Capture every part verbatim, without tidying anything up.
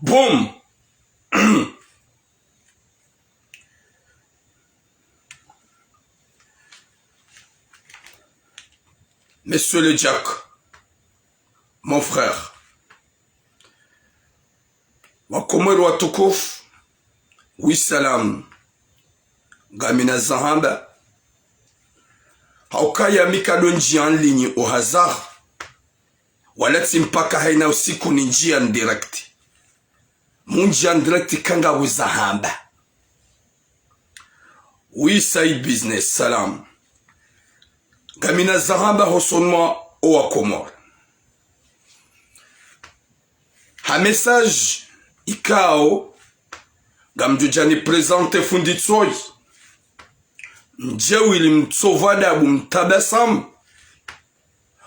Boum. Monsieur le Jack, mon frère, Wakomori watukufu, wi salam, ngamina zahamba, haukaya mi kado ndjia en ligne au hasard, wala tsi mpaka haina usiku nindjia en direct. Mundjia en direct kangapvo zahamba. Wi Said Business, salam. Ngamina zahamba hosoni mwa owakomori. Ha message ikao, ngamdjo dja ni présenter fundi Tsoyi. Ndje wili mtsopvwa adabu mtabasamu.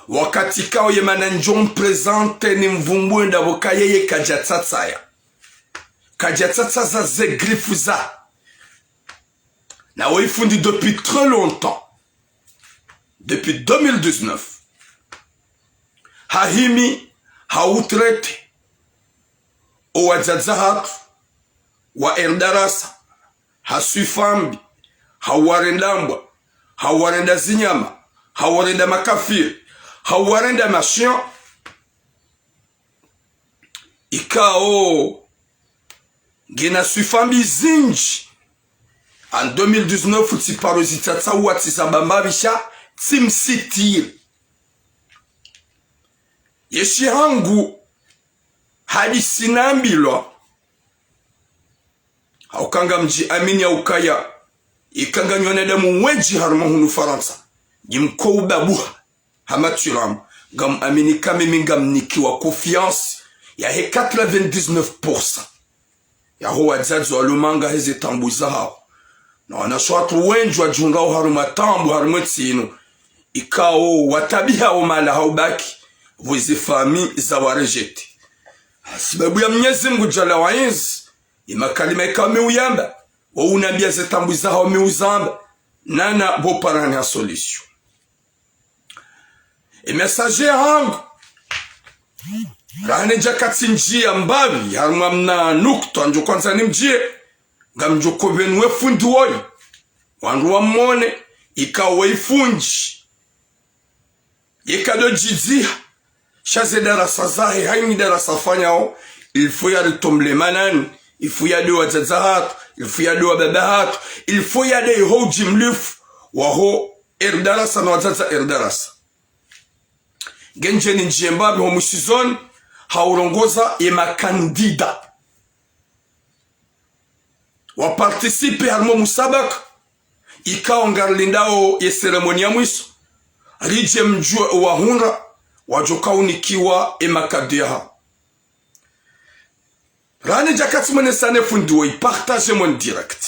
Wakati ikao ye mana ndjo mprésenter ni mvumbuwe ndapvo ka yeye kadja tsatsaya. Kadja tsatsaza ze griffes za. Na wo ifundi depuis très longtemps. Depuis deux mille dix-neuf. Hahimi, hautraiter owadzadze hatru, wa Erdarasa, ha Swifambi, hauwarenda mbwa, hauwarenda zinyama, hauwarenda makafiri, hauwarenda mashian. Ikao ngena Swifambi zindji. En deux mille dix-neuf, tsiparo zitsatsa uwa tsizamba mbapvi sha tsimsitiri. Yeshi hangu hadisi nambilwa. Hauka ngamdji amini haukaya, ika nganyi wanadamu wendji harumwa hunu Farantsa, nyi mko ubabuha, hama Thuram, ngam amini ka mimi ngamnikiwa confiance yahe quatre-vingt-dix-neuf pour cent. Yaho wadzadze walo manga heze taabu zahao. Na wanashe watru wendji wadjihundrao harumwa taabu harumwa entsi inu. Ikao watabiha wo mahala hau baki, pvo ze famille za warejeter. Hasibabu ya Mnyezi Mngu Djalla wa Inzi, ye makalima ikao mi uyamba, wo unambia ze taabu zahao mi uzamba, nana pvo parani ha solution. E message yahangu, raha nidja kati ndjia mbapvi, harumwa mna nukta ndjo kwandza nimdjie, ngamdjo kopvenuwe fundi woyi, wandru wamwone, ikao wo ifundi. Ye kado djidziha, sha ze darasa zahe, haini darasa afanyao, il faut yaritomle manani, il faut yade wadzadze hatru, il faut yade wababa hatru, il faut yade iho udjimlifu waho Erdarasa no wadzadze Erdarasa. Ngendje nindjie mbapvi ho mwisoni, haurongoza ye makandida waparticiper harumwa musabaka, ikao ngarilindao ye cérémonie ya mwiso, ridje mdjuwe owahundra, wadjoka unikiwa ye makado yahao. Raha nidja kati mwenesa ne fundi woyi, partagez mon direct.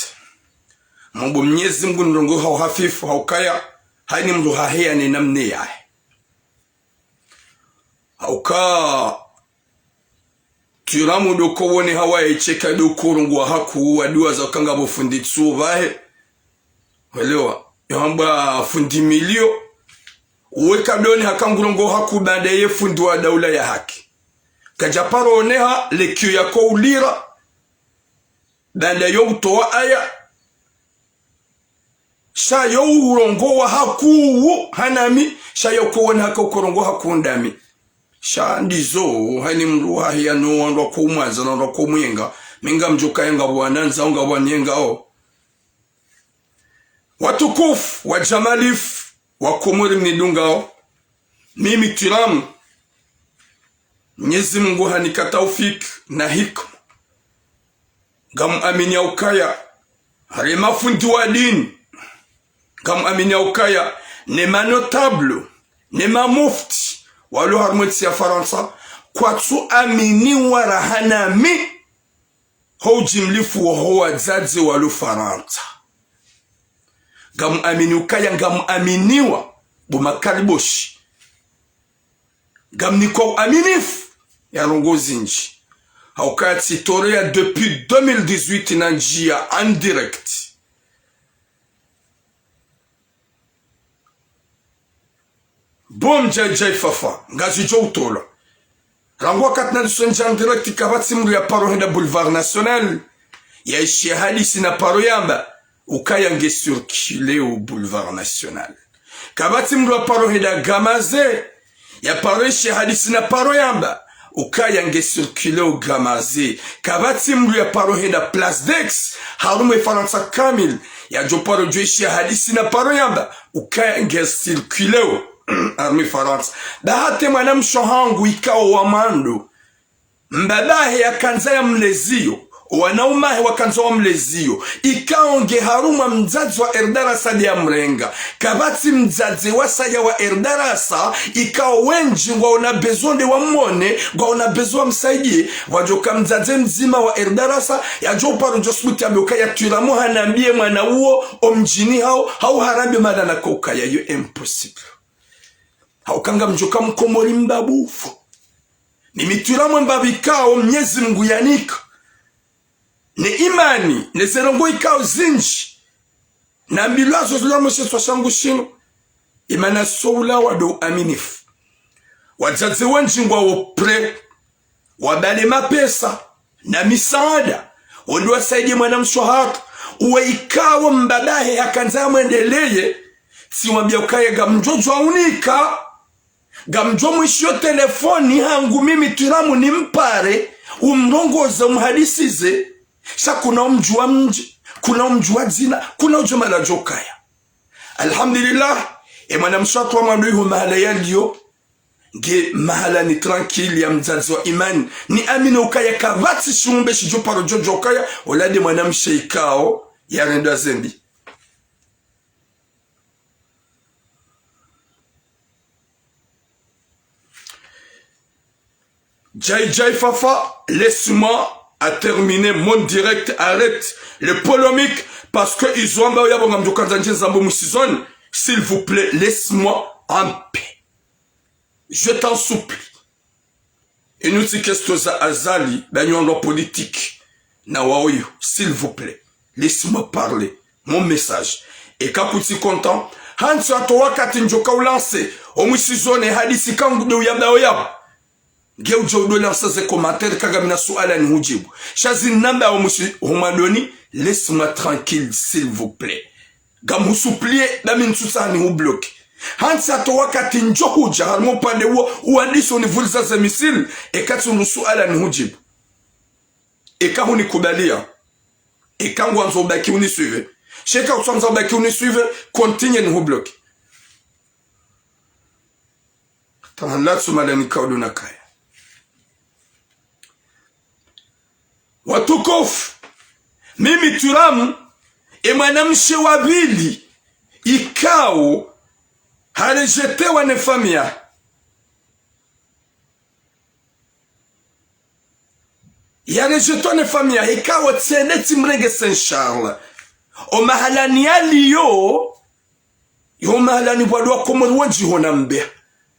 Mwombo Mnyezi Mngu nirongoe ha uhafifu, haukaya, haini mndru haheya ne namna yahe. Hauka Thuram ndo ko wone hawa yecheka ndo ko urongoa hakuu, waduwaza uka ngapvo fundi Tsu pvahe. Welewa, yohambwa fundi Milio. Uwe kadoni haka ngurongoa hakuu baanda ye fundi wa daula ya haki. Kadja paro oneha le kiyo yako ulira. Baanda yo utowa aya. Sha yo urongoa hakuu hanami, sha yo ko wone haka ukorongoa hakuu ndami. Sha ndizo, haini mndru haheya no wandru wako umwandzo no wandru wako umwenga, mi ngamdjoka yanga pvwanandza, ngapvwanyenga o. Watukufu, wadjamalifu, wakomori mnidungao, mimi Thuram, Mnyezi Mngu hanika taufiki na hikma. Ngamuamini ya ukaya, hari mafundi wa dini. Ngamuamini ya ukaya, ne manotable, ne mamufti, walo harumwa entsi ya Farantsa, kwatsu aminiwa raha nami, ho udjimlifu waho wadzadze walo Farantsa. Ngamuamini ukaya, ngamuaminiwa, bo makaliboshi. Ngamnikwa uaminifu, ya ndrongoo zindji. Hauka tsitoreya depuis deux mille dix-huit na ndjia en direct. Bo Mdjai Djai Fafa, ngazidjo utolwa. Rangu wakati nandiso ndja en direct, kapvatsi mndru ya paro henda Boulevard National, ya ishi ya hadisi na paro yamba ukaya nge circuler o Boulevard National. Kapvatsi mndru ya paro henda Gamaze, ya paro ishi ya hadisi na paro yamba ukaya nge circuler o Gamaze. Kapvatsi mndru ya paro henda Place d'Aix, harumwa e Farantsa kamili, ya djo paro djo ishi ya hadisi na paro yamba ukaya nge circuler o harumwa e Farantsa. Ba hata e mwanamshe hangu ikao wa mwando, mbabahe yakandza ya mleziyo, wanaumahe wakandza wa mleziyo, ikao nge harumwa mdzadze wa Erdarasa nde ya mrenga. Kapvatsi mdzadze wasaya wa Erdarasa, ikao wendji ngwaona besoin nde wa mwone, ngwaona besoin wa msaidie, wadjoka mdzadze mdzima wa Erdarasa, ya djo paro djo subuti yambe ukaya Twiramu hanambiye mwana uwo, o mdjini hao, hau harambe mana na koka ya yo impossible. Hauka ngamdjoka mkomori mbavu fo. Ni mi Twiramu mbavu ikao Mnyezi Mungu yanika ne imani, ne ze ndrongoo ikao zindji nambilwa zo zilwa mwe she swa shangu shinu. Imani so ulawa ndo uaminifu. Wadzadze wendji ngwawo prêt wabale mapesa na misaada, wende wasaidie mwanamshe hatru, uwe ikao mbabahe hakandza ya mwendeleye, tsi wambia ukaya ngamdjo djwa unika, ngamdjo mwishiyo telefoni hangu mimi Twiramu nimpare, umrongoze, umhadisize, sha kuna umdjuwa mdji, kuna umdjuwa dzina, kuna udjo mahala djo kaya. Alhamdulillah, e mwanamshe hatru wa mwando iho mahala yaliyo, nge mahala ni tranquille ya mdzadze wa imani. Ni amini ukaya kapvatsi shiumbe shidjo paro djo djo kaya, ola nde mwanamshe ikao yarendwa zembi. Jai Jai Fafa, laisse-moi à terminer mon direct, arrête les polémiques, parce que izo wamba yabo ngamdjo kandza ndje nzambo mwisizoni, s'il vous plaît, laisse-moi en paix. Je t'en supplie. Inutsi question za Azali, ba nyi wandru wa politique, na waoyo, s'il vous plaît, laisse-moi parler. Mon message. Eka kutsi content, hantsi hata wakati ndjoka ulancer o mwisizoni, hadisi kangu nde uyamba oyamba. Nge udja udo lancer ze commentaires, ka ngamina suala nihujibu. Sha zi namba o mwisi humwandoni, laisse-moi tranquille, s'il vous plaît. Ngamhusuplie, ba mi ntsutsaha nihubloquer. Hantsi hata wakati ndjo hudja harumwa upande uwo, uwandisa univuliza ze missiles, eka tsi unu suala nihujibu. Eka hunikubalia. Eka ngwandzo ubaki unisuivre. Sha eka kutsandza ubaki unisuivre, continue nihubloquer. Tahan latsu mahala nikao ndo nakaya. Watukufu, mimi Twiramu, e mwanamshe wa pvili, ikao, harejetewa ne famiya. Yarejetwa ne famiya, ikao tsende tsimrenge Saint Charles. O mahalani yaliyo, yo mahalani pvwa ndo wakomori wendji hona mbeha.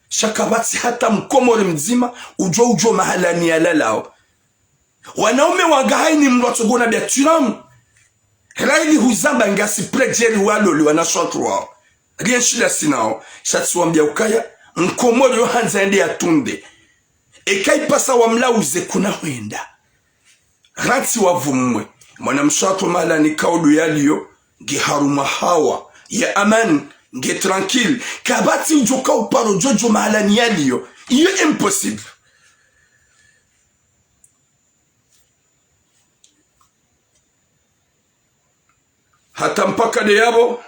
Sha kapvatsi hata mkomori mdzima, udjo udjo mahalani yalalao. Wanaume wanga haini mndru atsogona bia Twiramu. Raili huzamba ngasi prejeri waloli wana shotru wao. Rien shila sinao. Sha tsi wambia ukaya, mkomori yo handza yende yatunde. Eka ipasa wamlauze kuna hwenda. Rantsi wavumwe. Mwanamshe hatru mahalani kao ndo yaliyo, nge harumwa hawa ya amani, nge tranquille. Kapvatsi udjo kao paro djo djo mahalani yaliyo. Iyo impossible. Hata mpaka nde yapvo,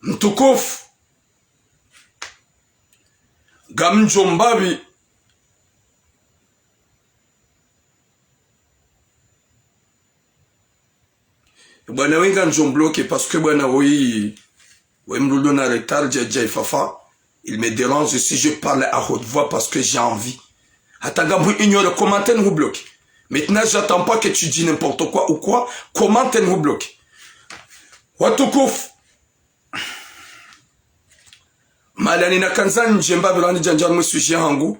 mtukufu, ngamdjo mbapvi. Bwana wenga ndjo mbloquer parce que bwana woyi, we mlulu na retard, Jai Jai Fafa. Il me dérange si je parle à haute voix parce que j'ai envie. Hata ngamhu ignorer, commente nihubloquer. Maintenant, j'attends pas que tu dis n'importe quoi ou quoi. Commente nihubloquer. Watukufu. Mahalani nakandza ndje mbapvi rani djandja harumwa e sujet hangu.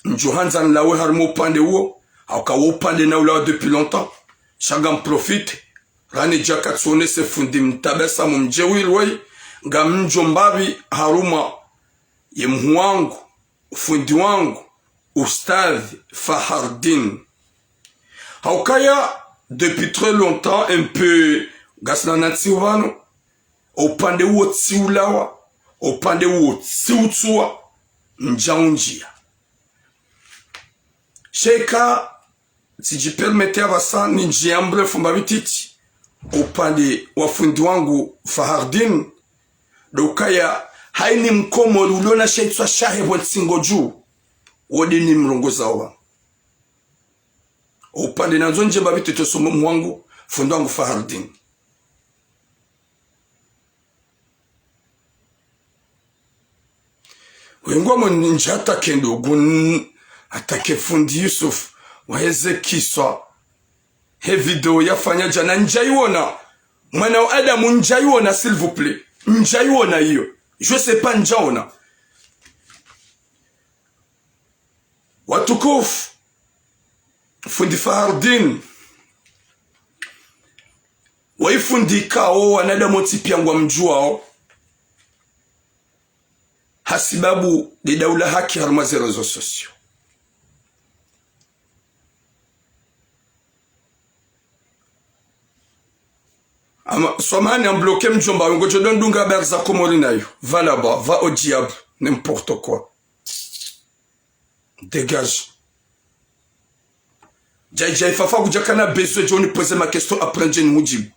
Ndjo handza nilawe harumwa upande uwo, hauka wo upande naulawa depuis longtemps. Sha ngam profiter, rani djaka tsonese fundi mtabasamu mdjewili wayi, ngamdjo mbapvi harumwa ye mhuu wangu, fundi wangu, Ustadh Fahardin. Haukaya, depuis très longtemps, un peu, ngasina na ntsihu pvanu, upande uwo tsiulawa, upande uwo tsiutsuwa, ndjaundjia. Sheka, tsidjipermete apvasa nindjie en bref mbapvi ntiti, upande wa fundi wangu Fahardin, ndo ukaya, haini mkomori uliona she itswa shahe pvo ntsingo dju, wo nde nimrongozao pvanu. Upande nandzo ndjie mbapvi ntiti, somo mhuu wangu, fundi wangu Fahardin. Wengwa mo ndja attaquer ndugu, n-, attaquer fundi Yusuf, wahe ze kiswa. He video yafanya djana ndjaiona. Mwana wa Adamu ndjaiona, s'il vous plaît. Ndjaiona iyo. Je sais pas, ndjaona. Watukufu, fundi Fahardin, waifundi ikao wanadamu wontsi pia ngwamdjuao, hasibabu nde daula haki harumwa ze réseaux sociaux. Ama, swamahani, ambloquer mdjomba wangu, ngodjo ndo ndunga habari za Komori nayo. Va là-bas, va au diable, n'importe quoi. Dégage. Djayi, djayi, fafa kudjakana besoin djo uniposer ma question après ndje nihujibu.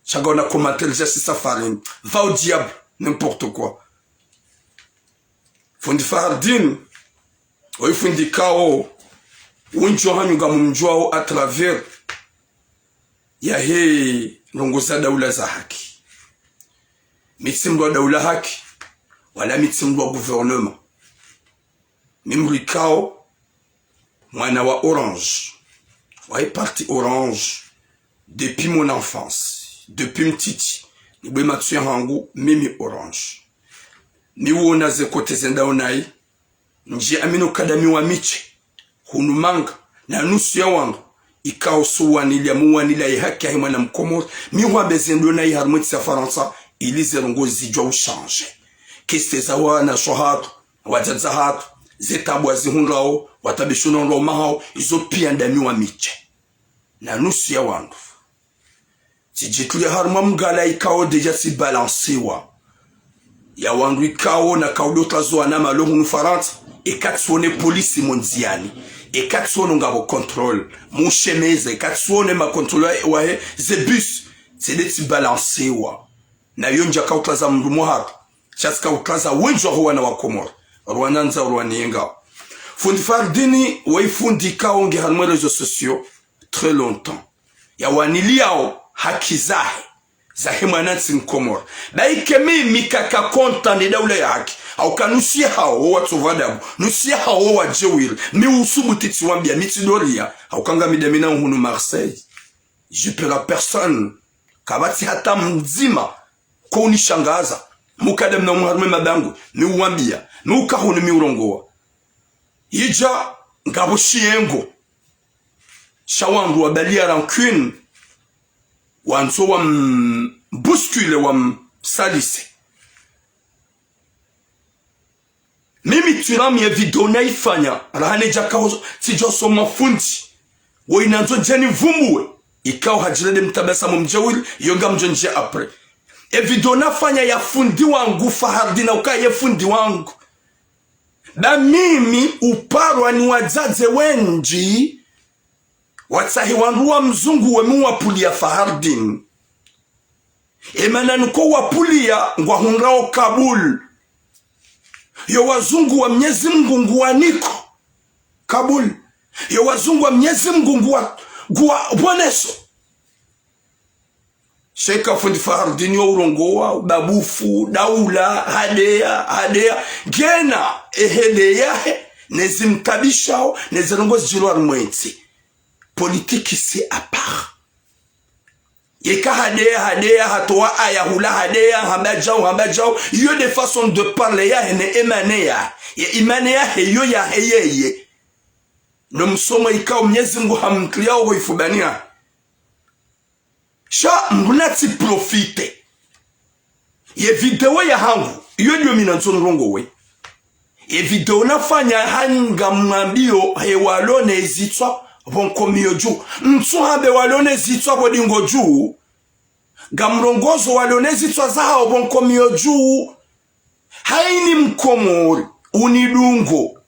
Sha ngaona commentaire dja sisa farini. Va au diable, n'importe quoi. Fundi Fahardin, oyi fundi ikao, wendji wahanyu ngamumdjuao à travers yahe ndrongoo za daula za haki. Mi tsi mndru wa daula haki, wala mi tsi mndru wa gouvernement. Mi mndru ikao, mwana wa Orange, wahe parti Orange, depuis mon enfance, depuis mtiti, nibwe matso yahangu, mimi Orange. Mi uona ze kote zendao nayi, ndji amini ukaya mi wa mitshe, hunu manga, na nusu ya wandru, ikao tsuwaniliya, muwaniliya ye haki yahe mwana mkomori, mi hwambe zendao nayi harumwa entsi ya Farantsa, ili ze ndrongoo zidjuwa uchanger. Keste za wanashe wahatru, wadzadze wahatru, ze taabu wazihundrao, wataabishiwa na wandru waume wahao, izo pia ndami wa mitshe. Na nusu ya wandru. Tsidjitrulia harumwa mgala ikao déjà tsibalansiwa. Ya wandru ikao na kaudotazwa na malo hunu Farantsa, eka tsione polisi mo ndziani, eka tsione ngapvo contrôle, mushemeze, eka tsione ma contrôle wahe, ze bus, tsende tsibalansiwa. Na yo ndja kautaza mndru mwahatru, sha tsikautaza wendji waho wana wa Komori. Rwanandza, rwaniyenga. Fundi Fahardin, wayi fundi ikao nge harumwa réseaux sociaux, très longtemps. Yawaniliyao haki zahe, zahe mwanantsi mkomori. Bayi eka mimi kaka content ne daula ya haki, hauka nusu yahao wo watsovu adabu, nusu yahao wo wadjewiri, mi usubutu tsiwambia, mi tsidoriya, hauka ngami ndami na hunu Marseille. Je peux la personne, kapvatsi hata mdzima, ko unishangaza, mukada mna umwe harumwa mabangwe, mi uwambia, mi uka hunu mi urongowa. Idja, ngapvo shiyengo sha wandru wabaliya rancune, wandzo wambouscule, wamsalise. Mimi tiramu ye video nayifanya, raha nedja kaho, tsidjo soma fundi. Wo inandzo ndje nivumbuwe. Ikao hadjirende mtabasamu mdjewiri, yo ngamdjo ndjia après. E video nafanya ya fundi wangu, Fahardin, ukaya ye fundi wangu. Ba mimi uparwa ni wadzadze wendji, watsahi wandru wamzunguwe mi uwapuliya Fahardin. Emana nuko wapuliya ngwahundrao kabul. Yo wazunguwa Mnyezi Mngu nguwaniko kabul. Yo wazunguwa Mnyezi Mngu nguwa, nguwapvoneso. Sheka fundi Fahardin yo urongowa, ubabufu, daula, hadeya, hadeya. Ngena, ehele yahe, ne zimtabishao, ne ze ndrongoo zidjiriwo harumwa entsi. Politique c'est à part. Yeka hadeya, hadeya, hatowa aya hula hadeya, hamba djau, hamba djau. Iyo nde façon de parler yahe ne emane ya. Ye imane yahe yo yahe yeye. No msomo ikao Mnyezi Mngu hamtriyao ho ifubani yahe. Sha mndru natsi profite. Ye video yahangu, iyo ndiyo mi nandzo nirongowe. Ye video nafanya hanyi ngamwambiyo he walo ne zitswa pvo nkomiyo dju. Ntsu hambe walo ne zitswa pvo dingo dju. Ngamrongozo walo ne zitswa zahawo pvo nkomiyo dju. Hayini mkomori unidungo.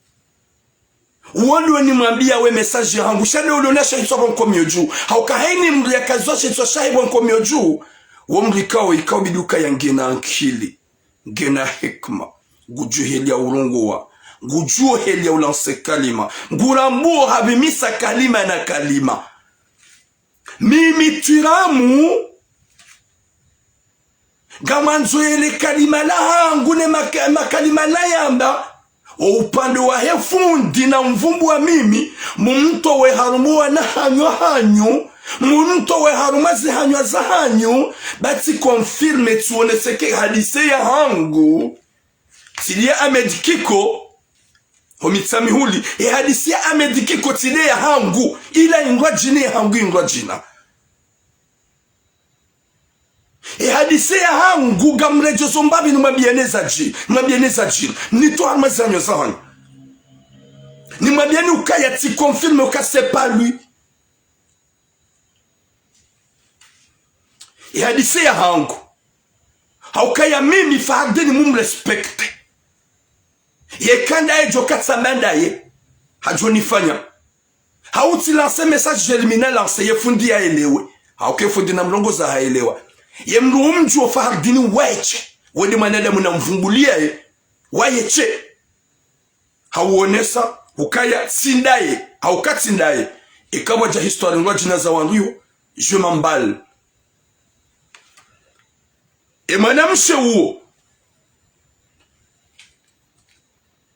Uwo ndo nimwambiya we message yahangu. Sha nde ulo na shahitswa pvo nkomiyo dju. Hauka hayini mdru yakazwa shahitswa shahe pvo nkomiyo dju. Wo mdru ikao, ikao bidi ukaya ngena ankili. Ngena hikima. Ngudjuo heli ya urongowa. Ngudjuo heli ya ulanse kalima. Ngurambuo hapvimisa kalima na kalima. Mimi Twiramu, ngamwandzo yele kalima lahangu ne maka-, makalima nayamba, o upande wahe fundi namvumbua mimi, mumtowe harumwa wana hanyu hanyu, mumtowe harumwa zihanywa zahanyu, ba tsi confirme tsionese ke hadise yahangu. Tsi nde ya Ahmed Kiko, ho Mitsamihuli, ye hadisi ya Ahmed Kiko tsi nde yahangu, ila indrwadjina yahangu indrwadjina. Ye hadisi yahangu ngamredjezo mbapvi nimwambiyeni zadji, nimwambiyeni zadji, nitowe harumwa zihanywa zahanyu. Nimwambiyeni ukaya tsi confirme uka c'est pas lui. Ye hadisi yahangu. Haukaya mimi Fahardine mumrespecte. Yeka ndaye djo katsa manda ye. Hadjo nifanya. Hau tsi lanse message djelimina lanse ye fundi yaelewe. Hauka ye fundi namrongoza haelewa. Ye mdru umdjuo Fahardine waye she. Wende mwanadamu namvumbuliya ye. Waye she. Hauonesa, ukaya tsi ndaye, hauka tsi ndaye. Eka pvwadja histoire ndrwadjina za wandru yo, je m'emballe. E mwanamshe uwo.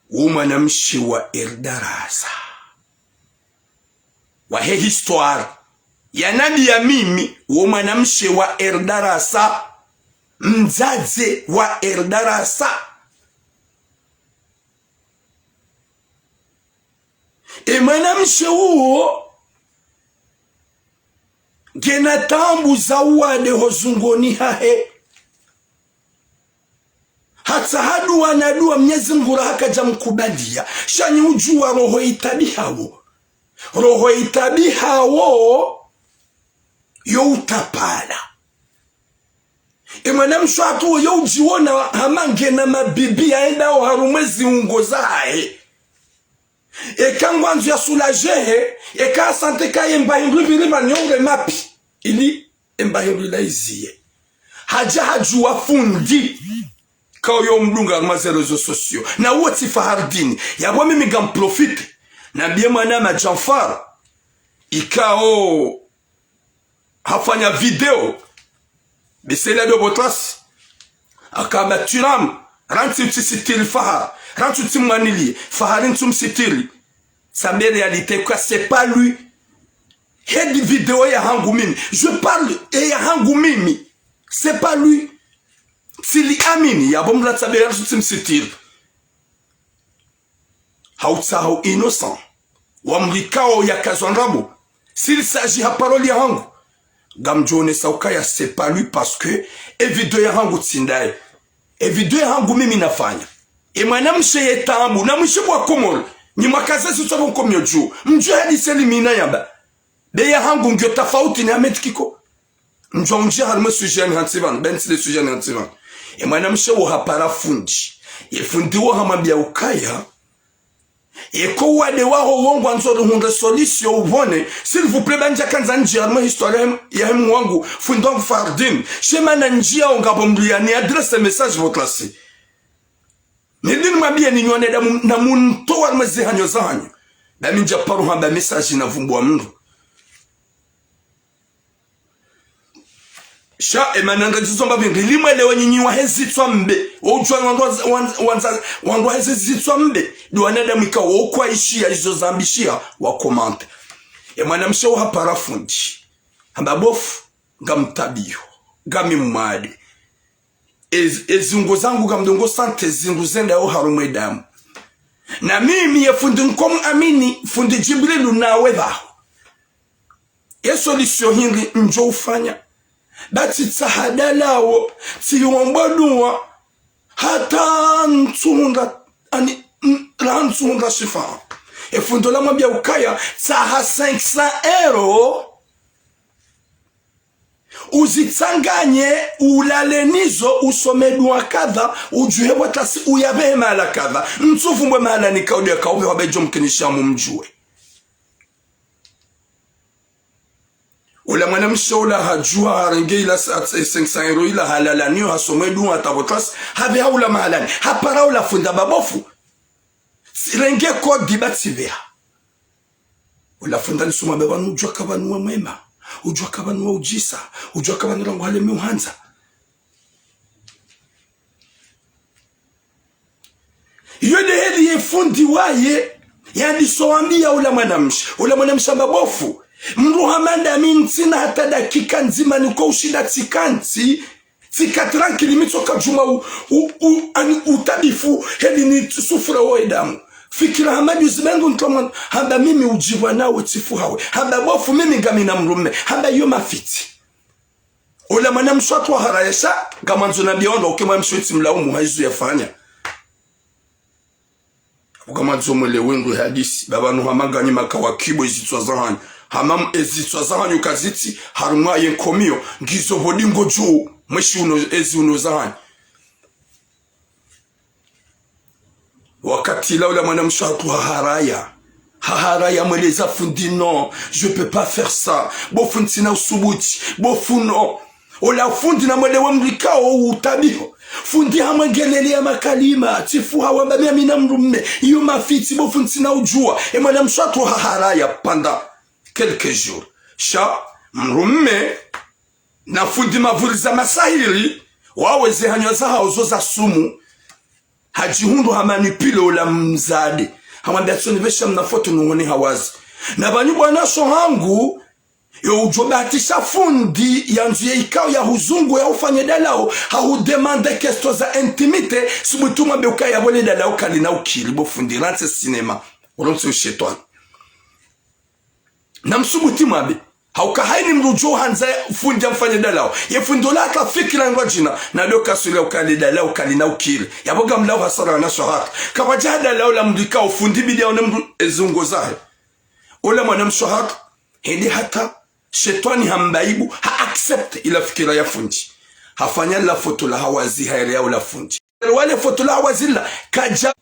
Wo mwanamshe wa Erdarasa. Wahe histoire. Yanambiya mimi, wo mwanamshe wa Erdarasa. Mdzadze wa Erdarasa. E mwanamshe uwo, ngena taabu za uwade ho zungoni hahe. Hatsaha duwa na duwa Mnyezi Mngu raha kadja mkubaliya. Sha nyi udjuwa roho itabihawo. Roho itabihawo yo utapala. E mwanamshe hatru uwo yo udjiwona hama ngena mabibi yaendao harumwa ze ziungo zahahe. Eka ngwandzo ya soulager he, eka asante ka ye mba hindru pvili pvanu yo urema pvi. Ili e mba hindru ila iziye. Hadja hadjuwa fundi. Kao yo mdunga harumwa ze réseaux sociaux. Na uwo tsi Fahardine. Yapvo mimi ngam profite. Nambiye mwana ma Djanfar. Ikao hafanya video. Besela do Botlas. Akamba Twiramu. Rantsi utsi sitiri Fahar. Rantsi utsi mwanili. Fahari ntsu msitiri. Tsambe réalité quoi, c'est pas lui. Hedi video yahangu mimi. Je parle e yahangu mimi. C'est pas lui. Tsili amini. Yapvo mdru tsambe rantsi utsi msitiri. Hautsaha u innocent. Wa mdru ikao yakazwa ndrabo. S'il s'agit ha parole yahangu. Ngamdjo onesa ukaya c'est pas lui parce que e video yahangu tsi ndaye. E video yahangu mimi nafanya. E mwanamshe ye taabu. Na mwishe wa Komoro. Nyi mwakaza zitswa pvo nkomiyo dju. Mdjuwe hadisi elimina yamba. Be yahangu ngiyo tafauti ni Ahmed Kiko. Ndjwa undjia harimwa e sujet ni hantsi pvanu, be ntsi le sujet ni hantsi pvanu. E mwanamshe wo hapara fundi. Ye fundi wo hamwambia ukaya, eka uwade waho wo ngwandzo rihundre solution upvone, s'il vous plaît, ba ndjakandza ndjia harimwa e histoire ya hem-, ya hemu wangu, fundi wangu Fardine. She mana ndjia wo ngapvo mdru yani adresse message pvo classe. Nidi nimwambie ni nyone damu na munto wa mezi hanyo za hanyo. Ba mi ndjaparo hamba message na vumbua mdru. Sha, e mana ngadjizo mbapvi, ngilimwelewe nyinyi wahe zitswa mbe. Wo udjua wandru wa, wa, wandza, wandru wahe zitswa mbe. Ndo wanadamu ikao wo kwaishia izo zambishia wa commente. E mwanamshe wo hapara fundi. Hamba bofu, ngamtabiho. Ngami mwade. E, e ziungo zangu ngamdungo santé zindru zendao harumwa e damu. Na mimi ye fundi nkomu amini, fundi Djibrilu nawe pvaho. Ye solution hindri ndjo ufanya. Ba tsitsaha dalawo, tsiombo dua, hata ntsunda, ani, Mm, raha ntsuhundra shifa. Efundi ola hamwambia ukaya, tsaha cinq cents euros, uzitsanganye, ulale nazo, usome dua kadha, udjuhe pvo tlasi, uyabehe mahala kadha. Ntsuvumbwe mahala nikao ndo yakao pvehwa, be djo mkinisha mumdjuwe. Ola mwanamshe ola hadjuha harenge ila sa-, cinq cents euros ila halala nayo, hasome dua hata pvo tlasi, habeha ula mahalani. Hapara ola fundi hamba bo fundi, tsirenge kodi ba tsibeha. Ola fundi hanisoma hamba pvanu udjua ka pvanu wa mwema, udjua ka pvanu wa udjisa, udjua ka pvanu rangu hale mi uhandza. Iyo nde heli ye fundi waye, yandiso wambia ula mwanamshe. Ula mwanamshe hamba bo fundi, mdru hama ndami ntsina hata dakika ndzima niko ushinda tsikantsi, tsika tranquille, mi tsoka djuma u, u, u, ani utabifu, heli ni sufura wo edamu. Fikira hama djuzi bengu ntwa mwana, hamba mimi udjibwa nawe tsifu hawe. Hamba bo fundi mimi ngamina mdrume. Hamba iyo mafitsi. Ola mwanamshe hatru waharaya sha, ngamwandzo nambia wandru uke mwanamshe wetsi mlaumu, ha izo yafanya. Uka mwandzo mwelewe ndro ye hadisi, ba pvanu hama nganyi makawakibo ezitswa zahanyu. Hama m-, ezitswa zahanyu kazitsi, harumwa ye nkomiyo, ngizo pvo dingo dju, mweshi uno, ezi uno zahanyu. Wakati ula ula mwanamshe hatru haharaya. Haharaya hamweleza fundi non, je peux pas faire ça. Bo fundi ntsina usubuti. Bo fundi non. Ola fundi namwelewe mdru ikao utabiho. Fundi hamwengelelea makalima. Tsifu hawe hamba mi ngamina mdrume. Iyo mafitsi bo fundi ntsina udjua. E mwanamshe hatru haharaya pendant quelques jours. Sha mdrume na fundi mavuriza masahiri, wawe ze hanywa zahao zo za sumu. Hadjihundru hamanipile ola mdzadze. Hamwambia tsoni pvesha mna foto nuhone hawazi. Na pvanyu bwana sho hangu, yo udjo bahatisha fundi yandzwiye ikao yahuzungu yahufanye dalao, hahudemande question za intimité, subuti umwambe ukaya pvo le dalao kalina ukiri, bo fundi, rantsi cinéma. Ulontsi ushetwani. Namsubuti mwambe. Hauka haini mdru djo handza fundi yamfanye dalao. Ye fundi ola hata fikira ndrwadjina. Na ndo kaswila uka le dalao kalina ukiri. Yapvo ngamlao hasara na shahata. Kapvadja dalao la mdru ikao fundi bidi yaone mdru ezungo zahe. Ola mwanamshe hatru, hende hata shetwani hamba aibu, ha accepte ila fikira ya fundi. Hafanya la foto la hawazi, haelewa ola fundi. Wale foto la hawazi la, kadja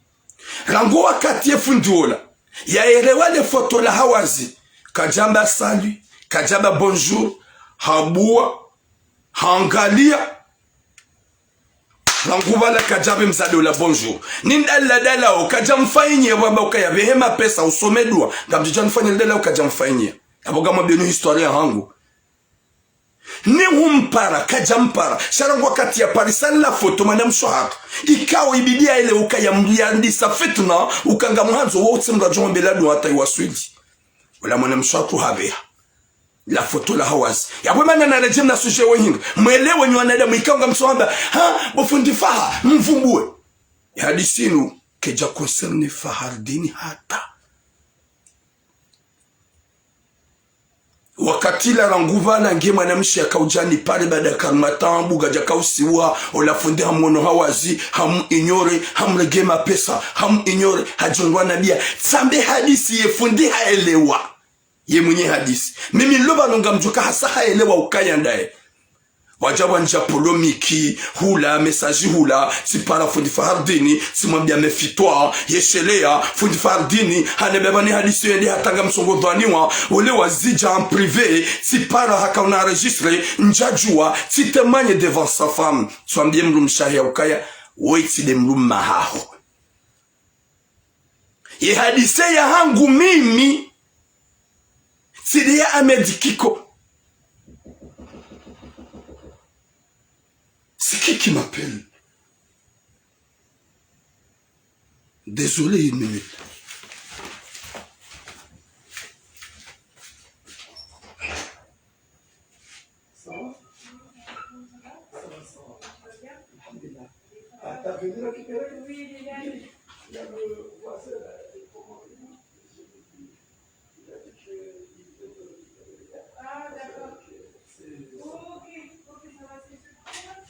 Rangu wakati ye fundi ola yaelewa le foto la hawazi, kadjamba salut, kadjamba bonjour, habua, hangalia. Rangu pvala kadjambe mdzadze ola bonjour. Ni ndalila dalao, kadjamfanyia, wamba ukaya pvehe mapesa, usome dua. Ngamdjo djanifanyia dalao, kadjamfanyia. Yapvo ngamwambieni histoire ya hangu. Ni humpara, kadjampara. Sha rangu wakati yaparisa la foto mwanamshe hatru, ikao ibidi yaelewe ukaya mdru yandisa fitna, uka ngamhandzo wo utsi mdru adjo hombela dua hata iwaswili. Ola mwanamshe hatru hapveha la foto la hawazi. Yapvo mana naredjei mna sujet wehindri. Mwelewe nyi wanadamu ikao ngamtsohamba, ha, bo fundi Faha, mvumbuwe. Ye hadisi inu, kaidja concerne Fahardini hata. Wakati la rangu pvala nge mwanamshe yakaudja nipare baada ya karuma taabu, kadja kausiwa, ola fundi hamono hawazi, hamu ignorer, hamrenge mapesa, hamu ignorer, hadjongwa na bia. Tsambe hadisi ye fundi haelewa. Ye mwenye hadisi. Mimi lo pvanu ngamdjuka hasa haelewa ukaya ndaye. Wadja wandja polémique, hula, message hula, tsipara fundi Fahardini, tsimwambia mefitwa, yeshelea, fundi Fahardini, hanebeba ni hadisi yende hata ngamsongo dhwaniwa, ole wazidja en privé, tsipara haka una enregistré, ndjadjua, tsi témoigne devant sa femme, tswambie mdrumshe wahe ukaya, woyi tsi nde mdrume haho. Ye hadisi ya hangu mimi, tsi nde ya Ahmed Kiko. C'est qui qui m'appelle ? Désolé, une minute. Ça va ? Ça va, ça va. Alhamdulillah. Ah, t'as venu récupérer ? Oui, il est là. Il y a le voisin là, comment il dit ? Il a dit que il peut récupérer. Ah, d'accord. C'est... Ok, ok, ça va, c'est super.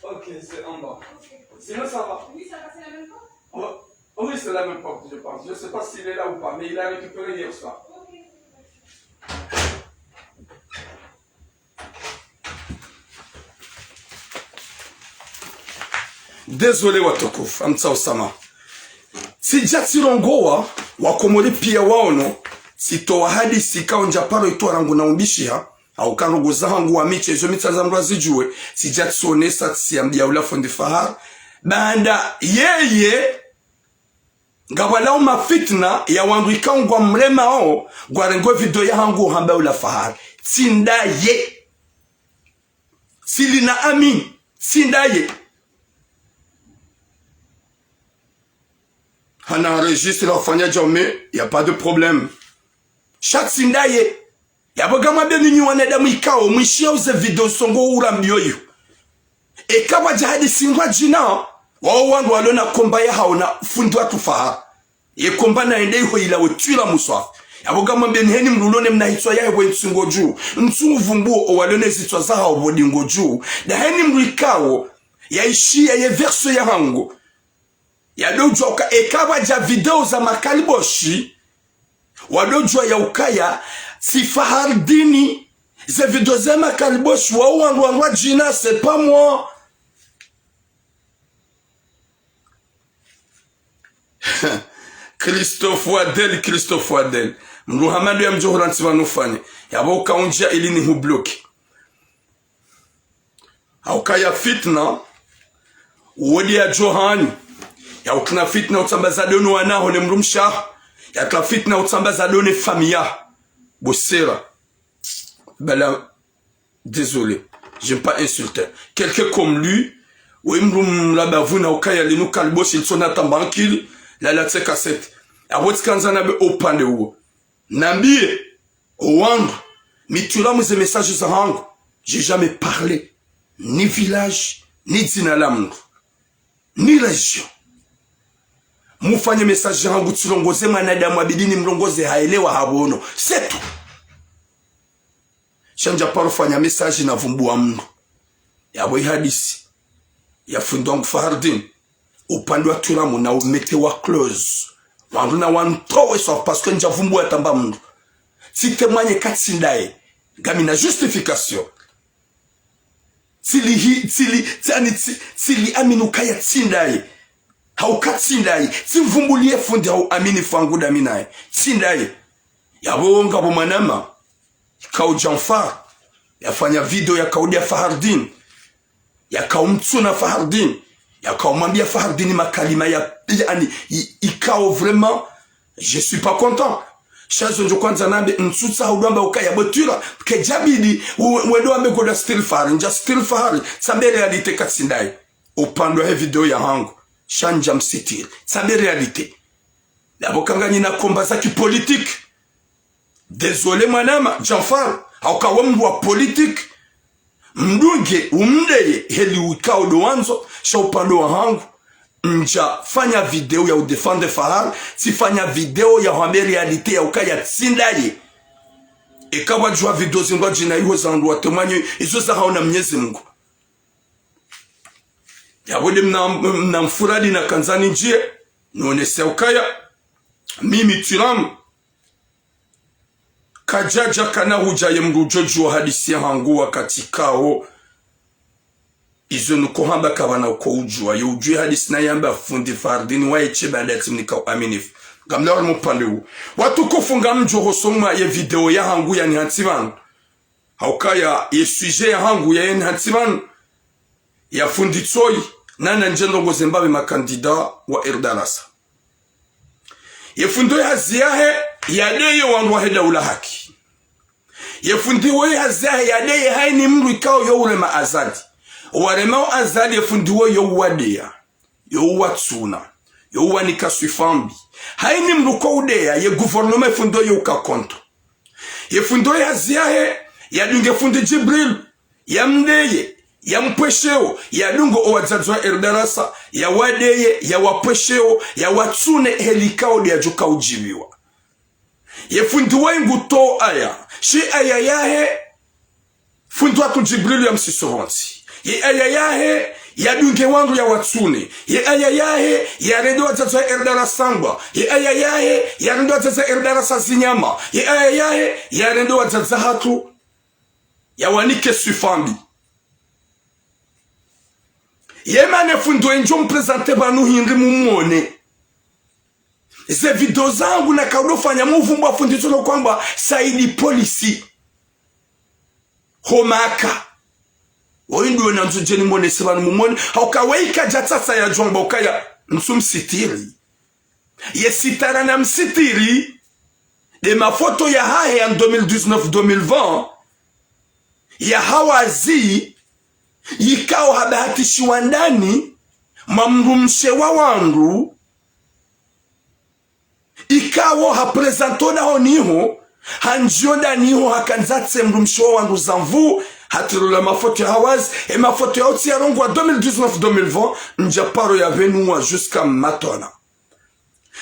Ok, c'est en bas. Ok. Sinon, ça va ? Oui, ça va, c'est la même porte ? Oh, oh oui, c'est la même porte, je pense. Je sais pas s'il est là ou pas, mais il a récupéré hier soir. Désolé watukufu, amtsaha usamaha. Tsidja tsirongowa, wakomori piya waono, tsitowa hadisi ikao ndja paro itowa rangu naumbishiha, hauka ndrongoo zahangu wami tsi ezo mi tsandza mndru azidjuwe, tsidja tsionesa tsiambiya ula fundi Fahar. Baanda yeye, ngapvwalawo mafitna ya wandru ikao ngwamremao, ngwarengo video yahangu uhamba ula Fahar. Tsi ndaye. Tsili na amini. Tsi ndaye. Hana registre la ufanya djaume, y a pas de problème. Sha tsi ndaye. Yapvo ngamwambiyo nyinyi wanadamu ikao, mwishiya uze video songo urambiyo iyo. Eka pvwadja hadisi ngwadjina, wawo wandru walona komba yahao na fundi watru Fahar. Ye komba na ende iho ila wetwila muswafi. Yapvo ngamwambiyo heni mndru ulone mna hitswa yahe pvo ntsu ngodju. Ntsu uvumbuo owalone zitswa zahao pvo ndi ngodju. Na heni mndru ikao, yaishiya ye version yahangu. Yadodjuwa uka eka pvwadja video za makaliboshi, wadodjuwa ya ukaya, tsi Fahardini, ze video za makaliboshi, wawo wandru wandru wadjina, c'est pas moi. Christophe Wadel, Christophe Wadel. Mndru hama ndo ya mdjohura ntsi pvanu ufanye. Yapvo uka undjiya ili nihubloki. Haukaya fitna, wodi ya djohani. Ya utrina fitna utsamba za dono wanaho ne mdrumshe waho. Ya utrina fitna utsamba za dono famiyi yaho. Bosera. Bala, désolé. J'aime pas insulter. Quelqu'un comme lui, we mdru mlaba vuna ukaya linu kaliboshi litsona tamba ankili, lala tseka sete. Apvo tsikandza nambe upande uwo. Nambiye, owandru, mi tula mwize message zahangu, j'ai jamais parlé, ni village, ni dzina la mndru, ni région. Mufanye message zahangu tsirongoze mwanadamu abidi nimrongoze haelewa hapvono. C'est tout. Sha ndja paro fanya message na vumbuwa mndru. Yapvo ihadisi ya fundi wangu Fahardin. Upande wa turamu na umete wa clause. Wandru na wantowe swafi parce que ndja vumbuwa tamba mndru. Tsi témoigner ka tsi ndaye. Ngami na justification. Tsili hi, tsili, tsani, tsi, tsili amini ukaya tsi ndaye. Hauka tsi ndaye. Tsi mvumbuliye fundi hau amini fangu dami naye. Tsi ndaye. Yapvo ngapvo mwanama. Ikao Janfar, yafanya video yakao dia Fahardin, yakao mtsuna Fahardin, yakao mwambia Fahardin makalima ya, yaani, i-, ikao vraiment, je suis pas content. Sha zo ndjo kwandza nambe, ntsutsaha udjo amba ukaya botwila, ke djabidi, u-, wendo wambe koda style Fahari, ndja style Fahari, tsambe réalité ka tsi ndaye. Upande wa he video yahangu, sha ndja msitiri, tsambe réalité. Yapvo ka nganyina komba za kipolitiki. Désolé mwanama, Janfar, hauka we mndru wa politique. Mdunge, umdeye, heli wikao ndo wandzo, sha upande wahangu. Ndja fanya video ya udéfendre Fahar, tsifanya video ya hwambe réalité ya ukaya tsi ndaye. Eka wadjuwa video zingwadjina iho za wandru wa témoigner, izo zahao na Mnyezi Mungu. Yapvo nde mna, mna mfuradi na kandzani ndjiye, nonese ukaya, mimi turamu. Kadjadja kana hudja ye mndru udjo djuwa hadisi yahangu wakati kao. Izo nuko hamba kapvana uko udjuwa, yo udjuwe hadisi nayamba fundi Fahardin waye she baanda tsimnika uaminifu. Ngamlawa mupande uwo. Watukufu ngamdjo hosoma ye video yahangu yani hantsi pvanu. Haukaya ye sujet yahangu ya yani hantsi pvanu. Ya fundi Tsoyi, nana ndje ndrongo ze mbapvi makandida wa R D R S. Ye fundi oyi hazi yahe, yadeye wandru wahe daula haki. Ye fundi oyi hazi yahe, yadeye haini mndru ikao yo urema Azali. Owaremao Azali, ye fundi oyi yo uwadeya, yo uwatsuna, yo uwanika swifa mbi. Haini mndru ko udeya, ye gouvernement ye fundi oyi yo uka contre. Ye fundi oyi hazi yahe, yadunge fundi Djibril, yamdeye, yampwesheo, yadungo owadzadze wa R D R S, yawadeye, yawapwesheo, yawatsune heli kao de yadjoka udjibiwa. Ye fundi wayi nguto aya, shi aya yahe, fundi watru Djibril yamsiso pvontsi. Ye aya yahe, Yadunge wandru yawatsune. Ye aya yahe, yarende wadzadze wa Eldarasa ngwa. Ye aya yahe, yarende wadzadze wa Eldarasa zinyama. Ye aya yahe, yarende wadzadze hatru, yawanike swifa mbi. Ye mana fundi wendji mprésenter pvanu hindri mumwone. Ze video zangu naka udofanya muvumbwa fundi tsono kwamba Saidi polisi. Ho Maka. Woyi ndo nandzo djeni monese pvanu mumwone. Hauka weyi kadja tsatsa yadjuwa mba ukaya ntsumsitiri. Ye sitara namsitiri. Nde mafoto yahahe ya deux mille dix-neuf, deux mille vingt. Ya Hawazi. Yikao habahatishiwa ndani mwa mdrumshe wa wandru. Yikao haprésenter ndahoni ho, handjiyo ndani ho, hakandza tsi mdrumshe wa wandru zamvu, hatirula mafoto ya Hawazi, e mafoto ya utsi yarongowa deux mille dix-neuf, deux mille vingt, ndja paro yapvenuwa jusqu'à matana.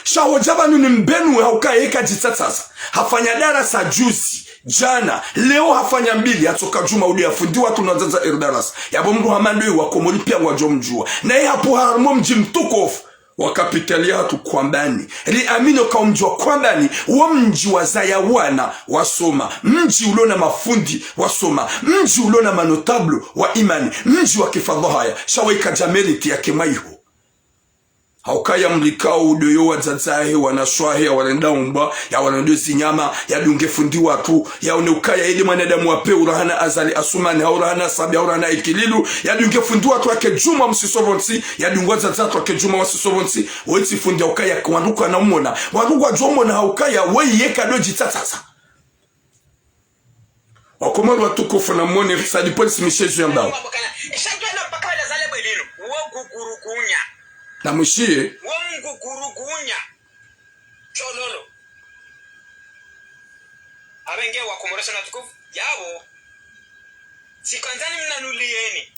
Sha hodja pvanu nimbenuwe hauka ye kadjitsatsaza. Hafanya darasa juzi, djana, leo hafanya mbili, hatsoka djuma ude ya fundi watru na wadzadze wa Eldarasa. Yapvo mndru hama ndoyi wa Komori piya ngwadjo mdjuwa. Naye hapvo harumwa mdji mtukufu wa kapitali yahatru Kwambani. Riamini uka omdji wa Kwambani, wo mdji wazaya wana wasoma, mdji ulo na mafundi wasoma, mdji ulo na manotable wa imani, mdji wa kifadhwa haya, sha weyi kadja mérité yake mwa iho. Hauka ye mdru ikao udo yo wadzadze wahe, wanashe wahe, yawarenda umbwa, yawarenda zinyama, yadunge fundi watru, yaone ukaya yende mwanadamu wa pewu, urahana Azali Asumani, hau urahana Sabi, hau urahana Ikililu, yadunge fundi watru yake djuma msiso pvontsi, yadunge wadzadze watru yake djuma wasiso pvontsi, woyi tsi fundi hauka yake wandru kwana umwona, wandru ngwadjo mwona hauka ya weyi ye kado djitsatsaza. Wakomori watukufu namwone Saidi polisi mishezi yambao. Shadjwela mpaka wala zale bwelino. Wo gugurugunya. Namwishiye. Wo mgugurugunya. Tsololo. Apvenge wakomori watukufu. Yapvo. Tsikandza nimnanuliyeni.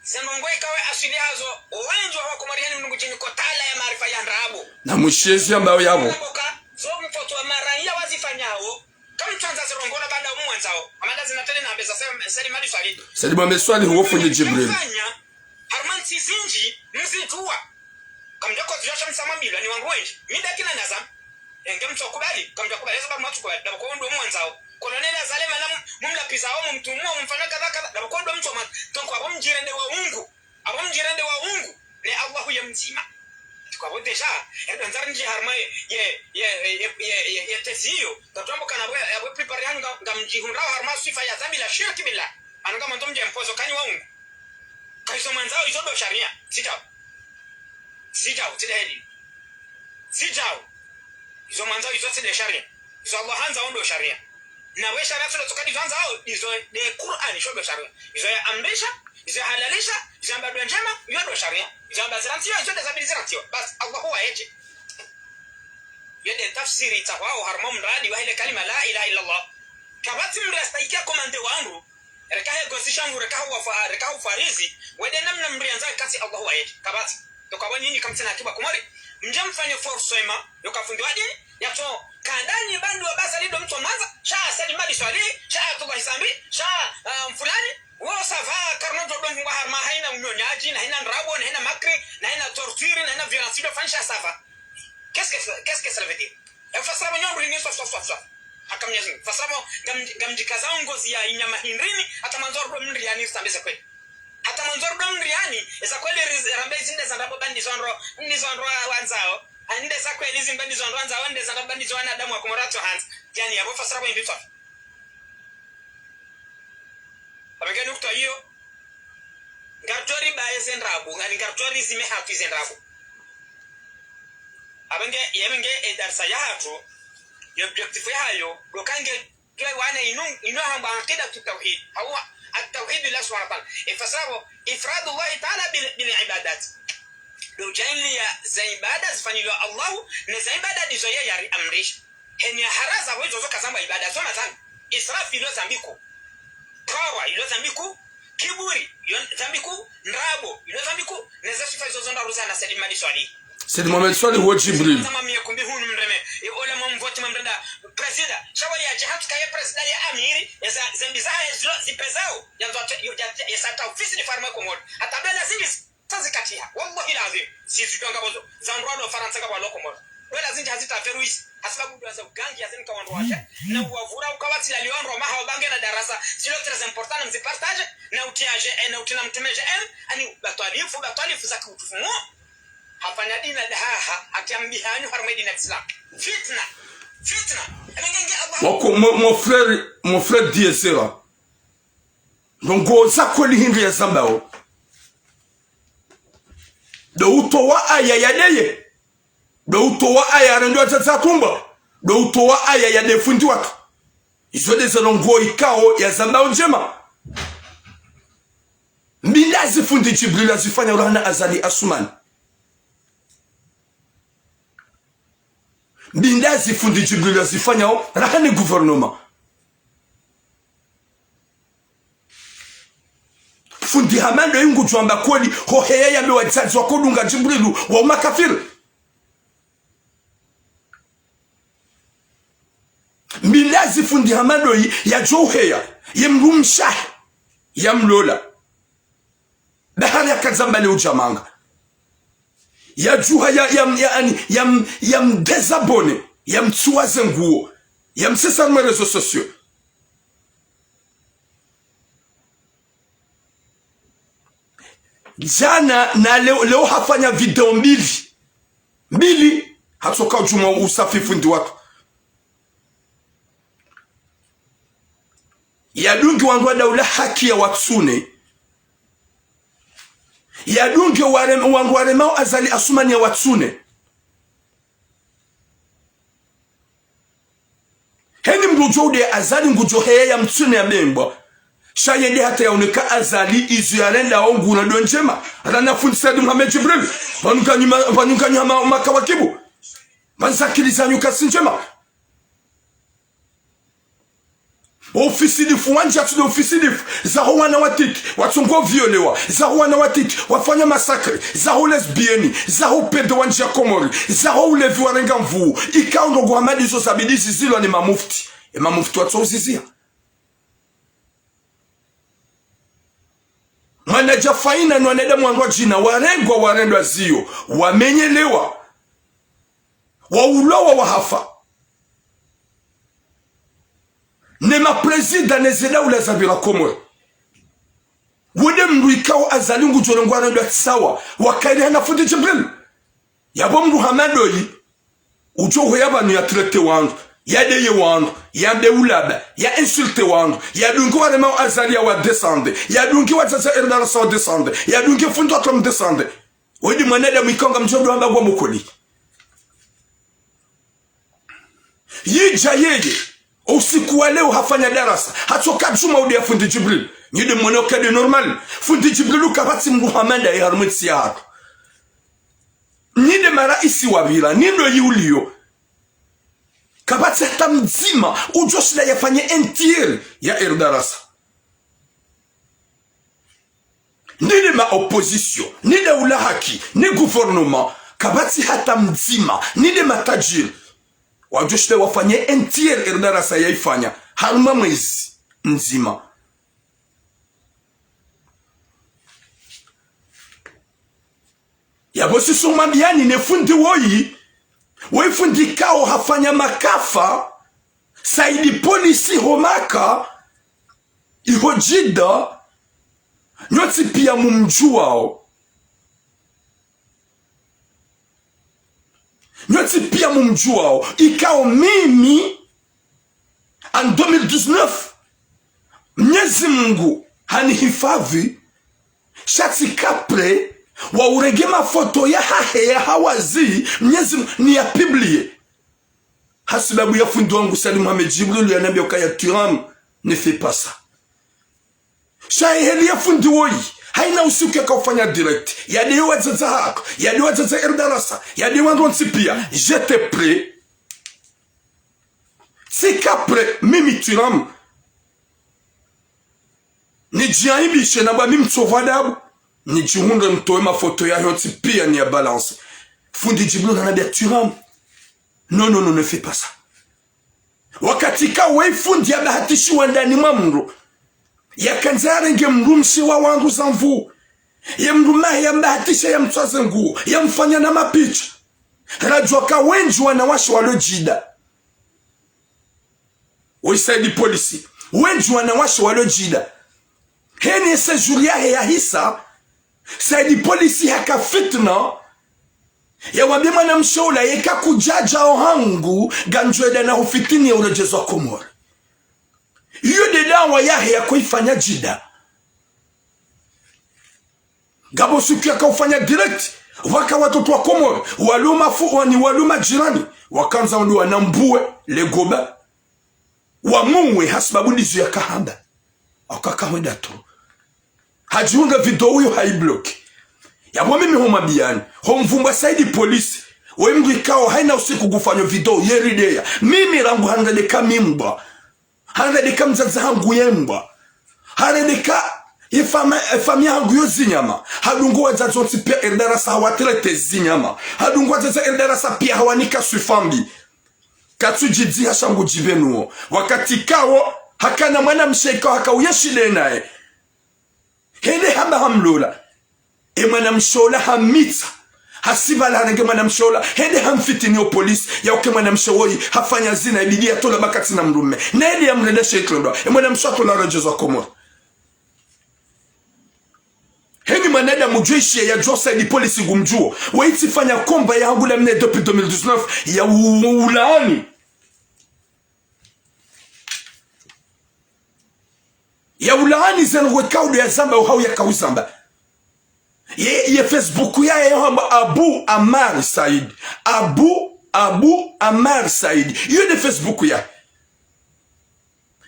Ze ndrongo ikao aswili hazo, owendji wa wakomori heni mnungu djini kotala ya maarifa ya ndrabo. Namwishiye ziyambao yapvo. Mboka, zo mfoto wa maraya wazifanyao, kamtsandza zirongowa banda umwandzao. Amanda zina tele na ambeza se-, Saidi Madi Swali. Saidi Madi Swali, huwo fundi Djibril. Fanya, harumwa ntsi zindji, mzidjuwa. Kamdjako zidjuwa sha msamambilwa ni wandru wendji. Mi ndakina nazam. Enge mtsokubali, kamdjakubali, eza ba mwatsukubali, ndapvo ko ndo mwandzao. Colonel Azali mana mum-, mumlapvizao, mumtumuo, mumfanya kadha kadha, ndapvo ko ndo mtso mwandzao. Donc, apvo mdjirende wa ungu. Apvo mdjirende wa ungu. Ne Allahu ye mdzima. Kwa apvo déjà, endo ndzari ndji harumwa ye, ye, ye tezi iyo. Katwambo kana apvo, apvo prépare hanu nga, ngamdjihundrao harumwa swifa ya dhambi la shirki billah. Anu ngamandzo mdje mpozo kanyi wa ungu. Ka izo mwandzao izo ndo sharia. Tsidjao. Tsidjao, tsi nde heli. Tsidjao. Izo mwandzao izo tsi nde sharia. Izo Allah handzao ndo sharia. Na we sharia tsi ndo tsoka ndizo handzao, izo nde Qur'ani sho ndo sharia. Izo ya amrisha, izo ya halalisha, izo yamba ndo ndjema, iyo ndo sharia. Izo yamba zirantsiwa, izo nde zabili zirantsiwa. Basi, Allahu wa yedje. Iyo nde tafsiri itsahwao harumwa mradi wa hile kalima la ilaha illa Allah. Kapvatsi mndru yastahiki ya komande wandru, reka he gosi shangu, reka hu wafa-, reka hu farizi, wende namna mndru yandzao kasi Allahu wa yedje. Kapvatsi. Donc apvo nyinyi kamtsina akiba Komori, mdje mfanye forcément, yo ka fundi wa dini, yatso, kandani bandu wa basa lido mtso mwandza, sha Saidi Madi Swali, sha Abdullah Sambi, sha, ah, mfulani, wo ça va, karno ndo ndo mfungwa harumwa haina unyonyaji, na haina ndrabo, na haina makri, na haina torture, na haina violence, ndo fanyisha ça va. Qu'est-ce que, qu'est-ce que cela veut dire? E fasira bo nyongo hini swa, swa, swa, swa. Haka Mwenyezi Mungu. Fasira bo ngam-, ngamdjikaza ngozi ya inyama hindrini, hata mwandzo rudo mndri yani sambeze kweli. Hata mwandzo rudo mndri yani, eza kweli riz-, rambe izi nde za ndrabo ba ndizo ndro, ndizo ndro wandzao. A nde za kweli izi mba ndizo ndro wandzao, nde za ndrabo ba ndizo wanadamu wa Komori watso handza. Yani, yapvo fasira bo hindri swa. Apvenge nukta iyo, ngaridjo ribaye ze ndrabo, ngani ngaridjo rizime hatru ze ndrabo. Apvenge, yepvenge e darsa yahatru, yo objectif yahayo, ndo kange twe wane inu, inu hamba aqidatu tawhid. Hawa, at-tawhid lillah subhanahu wa ta'ala. E fasira bo, ifradu Allahi ta'ala bil, bil ibadat. Ndo djaanliya ze ibada zifanyilwa Allahu, ne ze ibada ndizo ye yari amrisha. Heni haraza wo izo zo kazamba ibada zo mazambi. Israfu ilo zambi kuu. Twawa ilo zambi kuu. Kiburi ilo zambi kuu. Ndrabo ilo zambi kuu. Neze swifa izo zo ndraru za na Saidi Madi Swali. Saidi Mohamed Swali wo Djibril. Zama miye kumbi hunu mreme. E ola mwamvoti mwamrenda. Prezida, sha wali yadje hantsi kaye prezida ya amiri, yeza, zembi zahe zilo zipvezao, yandzo ate, yo, ya, ya, yesa hata ofisi ni farme Komori. Hata dola zindji zi, sa zikatiha. Wallahi lazim. Si zitwa ngapvo zo, za ndrwalo Farantsa ngapvo walo Komori. Dola zindji hazita feruisi. Hasibabu ndo za ugangi ya zeni ka wandru washe. Na uwavura uka watsi lali wandru wa maha wabange na darasa. Zilo très important na mzipartage. Na utiaje, eh, na utina mtumeje, eh, ani batwalifu, batwalifu za kiutufu mo. Hafanya dina daha, ha, hatiambihanyu harumwa dina Islam. Fitna. Fitna. Ene ngenge Allah. Wako, mon, mon frère, mon frère Diezera. Ndrongoo za kweli hindri yazambao. Ndo utowa aya ya deye. Ndo utowa aya rendo ya tata tumba. Ndo utowa aya ya defundi watu. Izo ndeze ndrongoo ikao yazambao ndjema. Mbi ndazi fundi Djibril azifanya urahana Azali Assoumani. Mbi ndazi fundi Djibril azifanyao rahana gouvernement. Fundi Hamado ingudjwamba kweli, hoheya yambe wadzadze wakodunga Djibrilu, wa umakafiri. Mbi ndazi fundi Hamado yi, yadjo uheya, ye mdrumshe wahe, yamlola. Bahari yakadzambale udjamanga. Yadjuha ya, ya, ya, ani, ya, ya mdésabonné, ya mtsuwa ze nguo, ya msesa harumwa réseaux sociaux. Djana na leo, leo hafanya video mbili. Mbili, hatsoka udjuma usafi fundi watu. Yadungi wandru wa daula haki yawatsune. Yadungi warem-, wandru waremao Azali Assoumani yawatsune. Heni mdru udjo ude Azali ngudjo heya ya mtsune ya bembwa. Sha yende hata yaoneka Azali izo yarendao ngurendo ndjema. Rana fundi Said Mohamed Djibril. Pvanu kanyu ma-, pvanu kanyu hama makawakibu. Manzakili zanyu kasi ndjema. Ufisidifu wandji atsi ndo ufisidifu. Zaho wana watiti, watsongo violewa. Zaho wana watiti, wafanya massacre. Zaho lesbienne. Zaho pédo wandjia Komori. Zaho ulevi warenga nvuu. Ikao ndo Hamadi zo zabidi zizilwa ni mamufti. E mamufti watso uzizia. Mwana dja faina no wanadamu wandru wadjina, warengwa warendwa ziyo, wamenyelewa, waulwa wa wahafa. Ne maprezida ne ze daula zapvira Komori. Wende mndru ikao Azali ngudjo rengwa arendwa tsawa, wakaili hana fundi Djibril. Yapvo mndru Hamado yi, udjo uheya pvanu ya traité wandru, ya deye wandru, ya mbe ulaba, ya insulté wandru, yadungi waremao Azali yawadescendé, yadungi wadzadze Erdarasa wadescendé, yadungi fundi watu wamdescendé. Wende mwanadamu ikao ngamdjo ndo hamba ngwa mukoli. Yidja yeye, usiku wa leo hafanya darasa, hatsoka djuma ude ya fundi Djibril. Nyi nde mwone uka nde normal. Fundi Djibril kapvatsi mndru hama ndaye harumwa entsi yahatru. Nyi nde maraisi wapvira, nyi ndo yi uliyo. Kapvatsi hata mdzima, udjo shinda yafanye un tiers ya Erdarasa. Nyi nde ma opposition, nyi nde ula haki, nyi gouvernement, kapvatsi hata mdzima, nyi nde matajiri. Wadjo shinda wafanye un tiers Erdarasa yaifanya, harumwa mwezi mdzima. Yapvo sisi umwambiyani ne fundi woyi, woyi fundi ikao hafanya makafa, saidi polisi ho Maka, iho Djida, nyontsi piya mumdjuwao. Nyontsi piya mumdjuwao. Ikao mimi, en deux mille dix-neuf, Mnyezi Mungu hanihifadhwi, sha tsika prêt wa urenge mafoto yahahe ya hawazi, Mnyezi Mungu ni ya publié. Hasibabu ya fundi wangu Said Mohamed Djibril yanambia ukaya Thuram, ne fais pas ça. Sha eheli ya fundi woyi, haina usiku yaka ufanya direct. Yade yo wadzadze hatru, yade wadzadze Erdarasa, yade wandru wontsi piya. J'étais prêt. Tsika prêt, mimi Thuram. Nidjiaibishe na ba mimi mtsovu adabu. Nidjihundre mtowe mafoto yahe yontsi piya niya balance. Fundi Djibril hanambia Thuram. Non, non, non, ne fais pas ça. Wakati ka we fundi yabahatishiwa ndani mwa mdru, yakandza yarenge mdrumshe wa wandru za nvu, ye mdrume yambahatisha, yamtwaze nguo, yamfanya na mapicha. Radjuwa ka wendji wanawashe walo djida. Woyi Saidi Polisi, wendji wanawashe walo djida. Heni séjour yahe yahisa, Saidi Polisi haka fitna, yawambia mwanamshe ula yeka kudjadja ohangu, ngandjwenda na hufitini ya uredjezwa Komori. Iyo nde dawa yahe yakoifanya djida. Ngapvo suku yakaufanya direct, waka watoto wa Komori, walo mafu, wani walo majirani, wakandza wandru wanambuwe, legoba. Wamuwe hasibabu ndizo yakahamba. Akaka hwenda tu. Hadjihundra video uyo haibloki. Yapvo mimi homwambiyani, homvumbwa Saidi Polisi, we mdru ikao haina usiku ngufanyo video yerideya. Mimi rangu handredeka mi mbwa. Handredeka mdzadze hangu ye mbwa. Handredeka ye fama-, ye famiyi hangu yo zinyama. Hadungu wadzadze wontsi piya Eldarasa hawatrete zinyama. Hadungu wadzadze Eldarasa piya hawanika swifa mbi. Katsudjidziha sha ngudjipvenuo. Wakati kawo, hakana mwanamshe ikao haka uyeshi nde naye. Hende hamba hamlola. E mwanamshe ola hamitsa. Hasivala harenge mwanamshe ola. Hende hamfitini o polisi. Yauke mwanamshe woyi hafanya zina, ibidi yatolwa bakati na mdrume. Na hende yamrenda sheklondwa. E mwanamshe atolwa redjezwa Komori. Heni mwanadamu djweshiya yadjuwa Saidi Polisi ngumdjuo. Wayitsi fanya komba ya hangula mne depuis deux mille dix-neuf ya u-, ulaani. Ya ulaani zendrongoo kaudo yazamba uhau yakauzamba. Ye, ye Facebook yahe yahamba Abu Amar Said. Abu, Abu Amar Said. Iyo nde Facebook yahe.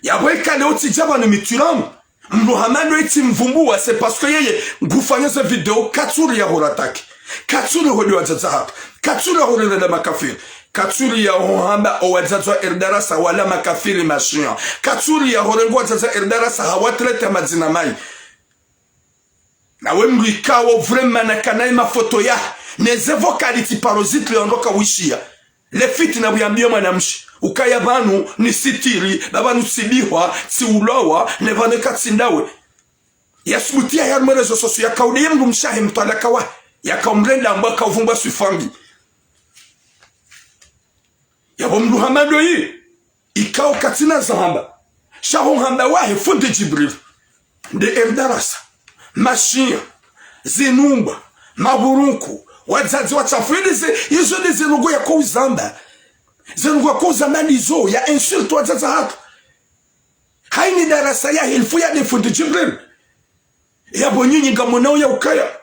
Yapvo ika leo tsidja pvanu mi Twilamu, mdru hama ndo yitsi mvumbuwa, c'est parce que yeye ngufanyo ze video katsuri ya horataki. Katsuri hode wadzadze hatru. Katsuri ya horerenda makafiri. Katsuri ya hohamba o wadzadze wa Eldarasa wala makafiri mashiya. Katsuri ya horengo wadzadze wa Eldarasa hawatrete madzina mayi. Nawe mdru ikao vraiment nakana ye mafoto ya, ne ze vocal tsi paro zitru yandroka wishiya. Le fitna pvuyambiyo mwanamshe. Ukaya pvanu nisitiri, ba pvanu tsibihwa, tsiulawa, ne pvanu eka tsi ndawe. Yasubuti ya harumwa réseaux sociaux yakaude ye mdrumshe wahe mtwalaka wa, yakaumrenda mbwa kauvumbwa swifa mbi. Yapvo mdru hama ndo yi. Ikao katsina zahamba. Sha ho hamba wahe fundi Djibril. Nde Eldarasa. Mashiya. Zinungwa. Maburunku. Wadzadze watshafu. Izo nde ze, izo nde zendrongoo yakouzamba. Zendrongoo yakouzamba ndizo ya insulte wadzadze hatru. Hayini darasa yahe ilfu ya nde fundi Djibril. Yapvo nyinyi ngamonao ya ukaya.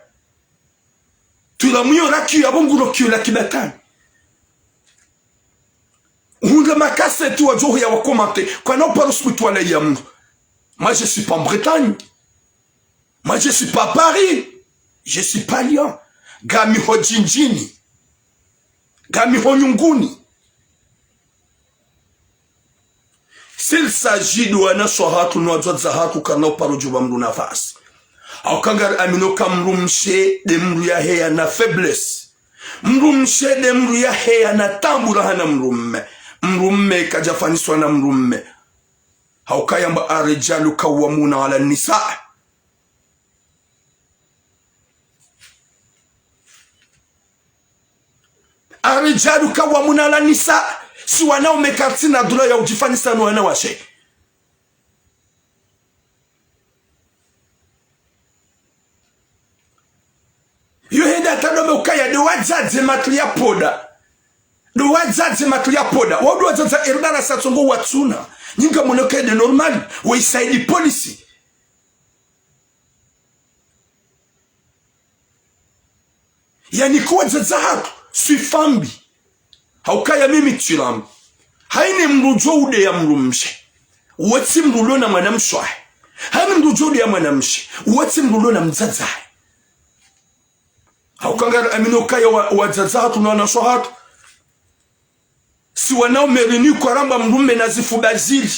Twilamu yo rakiyo yapvo nguro kiyo la kibatani. Hundre makaseti wadjo huya wa commenter. Kwana uparo subuti wala ya mno. Moi, je suis pas en Bretagne. Moi, je suis pas à Paris. Je suis pas à Lyon. Ngami ho djindjini. Ngami ho nyunguni. S'il s'agit de wanashe wahatru no wadzadze hatru, karina uparo djuba mdru nafasi. Hauka ngari amino ka mdrumshe nde mdru yahe yana faiblesse. Mdrumshe nde mdru yahe yana taabu raha na mdrume. Mdrume kadjafaniswa na mdrume. Hauka yamba الرجال قوامون على النساء. الرجال قوامون على النساء. Si wanaume karitsina droit ya udjifanisa no wanawashe. Yo henda hata ndo me ukaya nde wadzadze matru ya poda. Nde wadzadze matru ya poda. Wao nde wadzadze Eldarasa tsongo watsuna. Nyi ngamono ka nde normal. Woyi Saidi Polisi. Yanike wadzadze hatru, swifa mbi. Haukaya mimi Twilamu. Hayini mdru djo udeya mdrumshe. Wetsi mdru ulo na mwanamshe wahe. Hayini mdru djo udeya mwanamshe. Wetsi mdru ulo na mdzadze wahe. Hauka ngari amino kaya wa, wadzadze hatru no wanashe hatru. Si wanaume rini kwaramba mdrume na zifuba zili.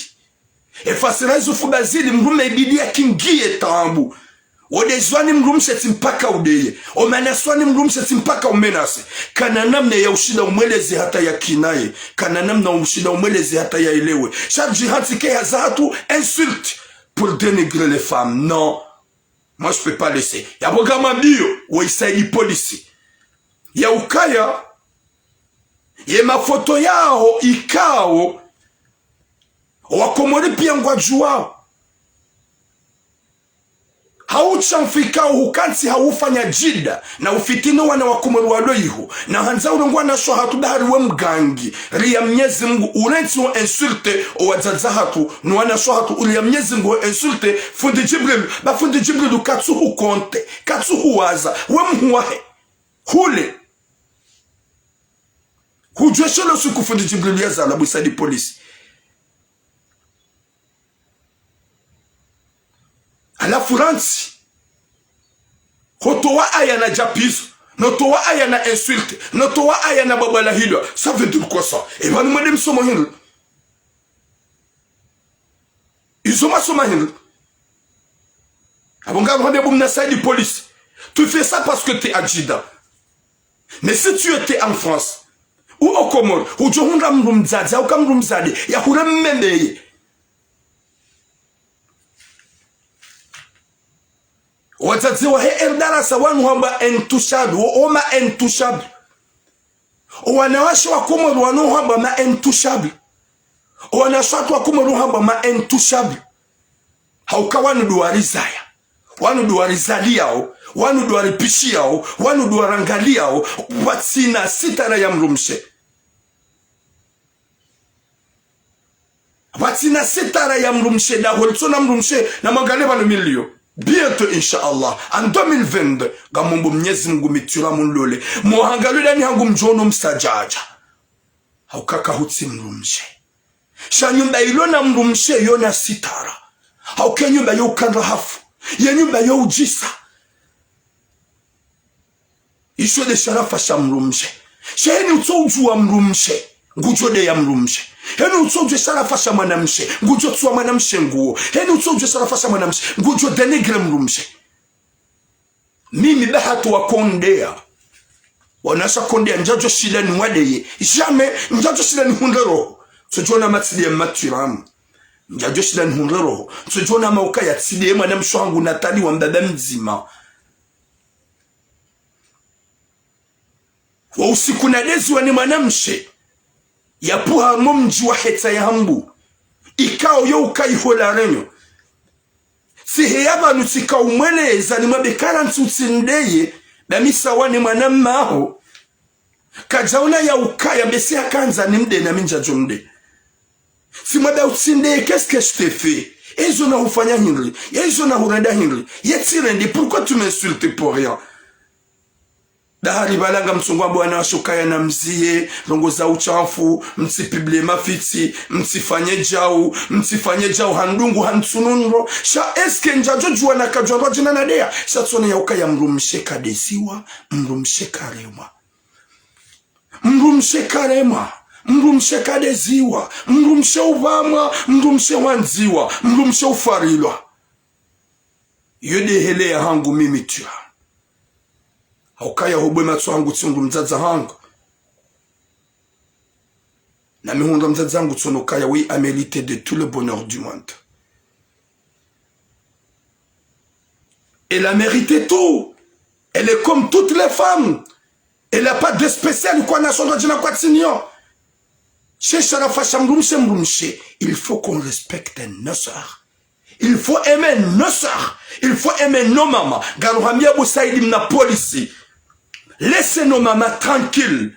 Efasira zifuba zili mdrume ibidi yakingiye taabu. Wo de zwani mdrumshe tsi mpaka udeye. Omana swani mdrumshe tsi mpaka umenase. Kana namna ya ushinda umweleze hata yakinaye. Kana namna ushinda umweleze hata yaelewe. Sha djihantsi ke haza hatru insulte pour dénigrer les femmes. Non. Moi, je peux pas laisser. Yapvo ngam ambiyo, wo isaidi police. Ya ukaya, ye mafoto yaho ikao, Wakomori pia ngwadjuwao. Hau sha mfikao hukantsi hau ufanya djida, na ufitini wana Wakomori walo iho, na handza urongoa na sho hatru bahari we mgangi, ria Mnyezi Mngu, urentsi wo insulte, owadzadze hatru, no wana sho hatru, uria Mnyezi Mngu wo insulte, fundi Djibril, ba fundi Djibril katsuhu konte, katsuhu waza, we mhu wahe. Hule. Hudjuwa she lo suku fundi Djibril yazalwa bo isaidi police. Halafu rantsi. Hotowa aya na djapizo. Notowa aya na insulte. Notowa aya na bwabwalahilwa. Ça veut dire quoi ça? Eba ni mwende msomo hindri. Izo mwasoma hindri. Apvo ngam hwambia bo mna saidi police. Tu fais ça parce que t'es à Djida. Mais si tu étais en France, ou aux Comores, hudjo hundra mdru mdzadze, hau ka mdru mdzadze, ya hure mmemeye. Wadzadze wahe Eldarasa wanu hamba intouchable, wo, wo ma intouchable. Owanawashe wa Komori wanu hamba ma intouchable. Owanawashe watru wa Komori hamba ma intouchable. Hauka wanu ndo warizaya. Wanu ndo warizaliyao. Wanu ndo waripishiyao. Wanu ndo warangaliyao. Pvatsina sitara ya mdrumshe. Pvatsina sitara ya mdrumshe, daho litsona mdrumshe, na mwangaliye pvanu miliyo. Bientôt, Inch'Allah, en deux mille vingt-deux, ngamombo Mnyezi Mngu mi Thuram mlole. Muhangaliye dahoni hangu mdjono msadjadja. Hauka kahutsi mdrumshe. Sha nyumba ilo na mdrumshe, yo na sitara. Hauka nyumba yo ukandra hafu. Ye nyumba yo udjisa. Isho nde sharafa sha mdrumshe. Sha heni utso udjuwa mdrumshe, ngudjo deya mdrumshe. Heni utso udjuwa sharafa sha mwanamshe, ngudjo tsuwa mwanamshe nguo. Heni utso udjuwa sharafa sha mwanamshe, ngudjo dénigrer mdrumshe. Mimi bahatru wakondeya. Wanawashe wakondeya, ndjadjo shinda niwadeye. Jamais, ndjadjo shinda nihundre roho. Ntsudjo ona matsi deya ma Thuram. Ndjadjo shinda nihundre roho. Ntsudjo ona maukaya tsi deya mwanamshe wahangu Nathalie wa mbaba mdzima. Wo usiku nadeziwa ni mwanamshe, yapvo harumwa mdji wa Hetsa ya Hambu, ikao yo uka iho La Réunion. Tsiheya pvanu tsika umweleza nimwambe karantsi utsindeye, ba mi sawa ni mwana mmaho. Kadjaona ya ukaya besi hakandza nimde na mi ndjadjo mde. Tsimwambe utsindeye, qu'est-ce que je t'ai fait? Ezo nahufanya hindri? Ezo nahurenda hindri? Ye tsirende, pourquoi tu m'insultes pour rien? Dahari pvala ngamtsongo wambo wanawashe ukaya na mziye, ndrongo za uchafu, mtsipublie mafitsi, mtsifanye djau, mtsifanye djau, handungu, hantsununro. Sha est-ce que ndjadjo djuwa na kadjwa ndro djina nadeya? Sha tsone ya ukaya mdrumshe kadeziwa, mdrumshe karemwa. Mdrumshe karemwa, mdrumshe kadeziwa, mdrumshe upvamwa, mdrumshe wandziwa, mdrumshe ufarilwa. Yo nde heli ya hangu mimi Thuram. Haukaya hubwe matso hangu tsi hundru mdzadze hangu. Na mi hundra mdzadze hangu tsono kaya, oui, a mérité de tout le bonheur du monde. Elle a mérité tout. Elle est comme toutes les femmes. Elle a pas de spécial, kwa na shondro djina kwa tsinio. She sharafa sha mdrumshe, mdrumshe. Il faut qu'on respecte nos sœurs. Il faut aimer nos sœurs. Il faut aimer nos mamans. Ngaruhambia bo Saidi mna police. Laissez nos mamans tranquilles.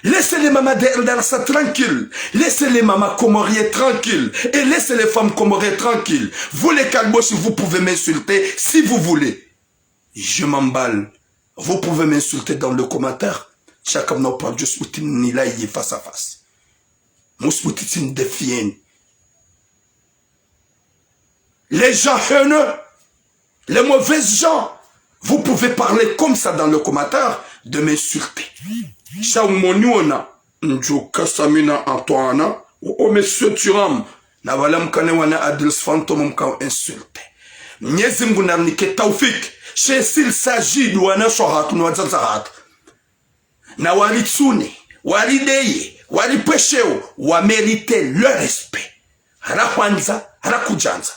Laissez les mamans de Eldarasa tranquilles. Laissez les mamans comoriennes tranquilles. Et laissez les femmes comoriennes tranquilles. Vous les Kalboshi, vous pouvez m'insulter si vous voulez. Je m'emballe. Vous pouvez m'insulter dans le commentaire. Shaka mna upvadjo subuti mnilaye face à face. Musubuti tsi mdéfier. Les gens haineux, les mauvais gens, vous pouvez parler comme ça dans le commentaire de m'insulter. Sha umoni wona, ndjo kasa mina Antoine, o, o monsieur Thuram, na pvala mkane wana Adils Fantôme mkao insulter. Mnyezi Mngu narinike taufik. Sha s'il s'agit de wanashe wahatru no wadzadze wahatru, na waritsune, warideye, waripvwesheo, wa mérite le respect. Rahwandza, rakudjandza.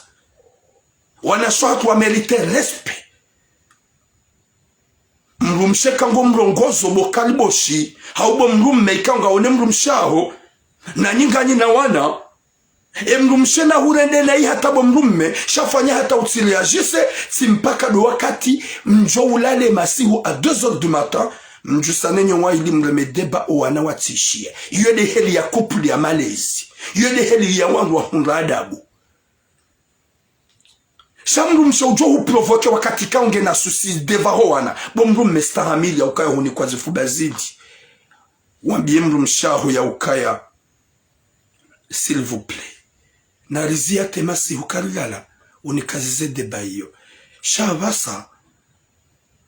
Wanashe wahatru wa mérite respect. Mdrumshe ka ngo mrongozo bo kaliboshi, hau bo mdrume ika ngaone mdrumshe waho, na nyi nganyi na wana, e mdrumshe nahurende nayi hata bo mdrume, sha fanya hata utsi réagisse, tsi mpaka ndo wakati mdjo ulale masihu à deux heures du matin, mdjusane nyo wayili mreme débat o wana watsishiya. Iyo nde heli ya couple ya malezi. Iyo nde heli ya wandru wahundra adabu. Sha mdrumshe udjo huprovoquer wakati ka ungena souci devant ho wana. Bo mdrume stahamili ya ukaya hunikwa zifuba zili. Wambiye mdrumshe waho ya ukaya, s'il vous plaît, nariziya te masihu karilala, unikazize débat iyo. Sha pvasa,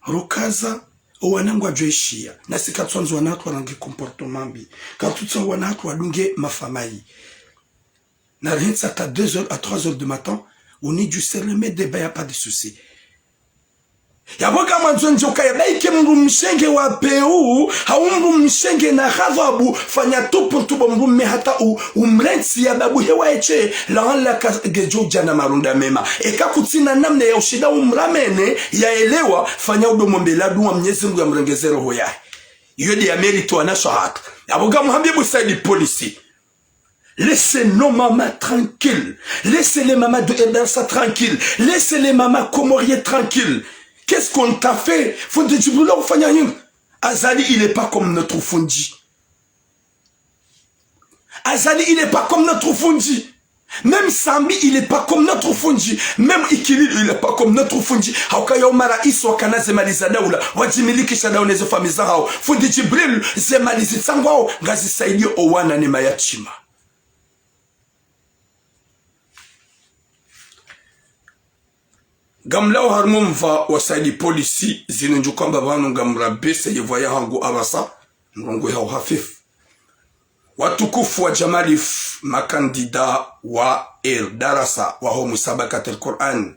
rukaza, o wana ngwadjo ishiya. Nasi katswandzo wana hatru warange comportement mbi. Katsutsaha wana hatru wadunge mafamayi. Narihentsi hata deux heures à trois heures du matin, unidjuse le me débat, y a pas de souci. Yapvo ngamwandzo ndje ukaya, baike mdrumshe nge wa peu, hau mdrumshe ngena ghadhabu, fanya tout pour tout bo mdrume hata u, umrentsi ya babu hewa eshe, laanla ka ngedjo udja na marunda mema. Eka kutsina namna ya ushinda umramene, ya elewa, fanya udo mwombea dua Mnyezi Mngu ya mrengeze roho yahe. Iyo nde ya mérite wanashe wahatru. Yapvo ngamhambiye bo Saidi polisi. Laissez nos mamans tranquilles. Laissez les mamans de Eldarsa tranquilles. Laissez les mamans comoriennes tranquilles. Qu'est-ce qu'on t'a fait? Fundi Djibril, ufanya nini? Azali, il est pas comme notre fundi. Azali, il est pas comme notre fundi. Même Sambi, il est pas comme notre fundi. Même Ikililou, il est pas comme notre fundi. Hauka yao maraisi wakana ze mali za daula, wadjimilikisha dao ne ze famiyi zahao. Fundi Djibril, ze mali zitsangwao, ngazisaidiyo o wana ne mayatima. Ngamlao harumwa mva wa Saidi polisi, zinu ndjuka amba pvanu ngamrabese ye voix yahangu apvasa, mrongo hao hafifu. Watukufu wa Jamalif, makandida wa Eldarasa, waho musabakatil Qur'an.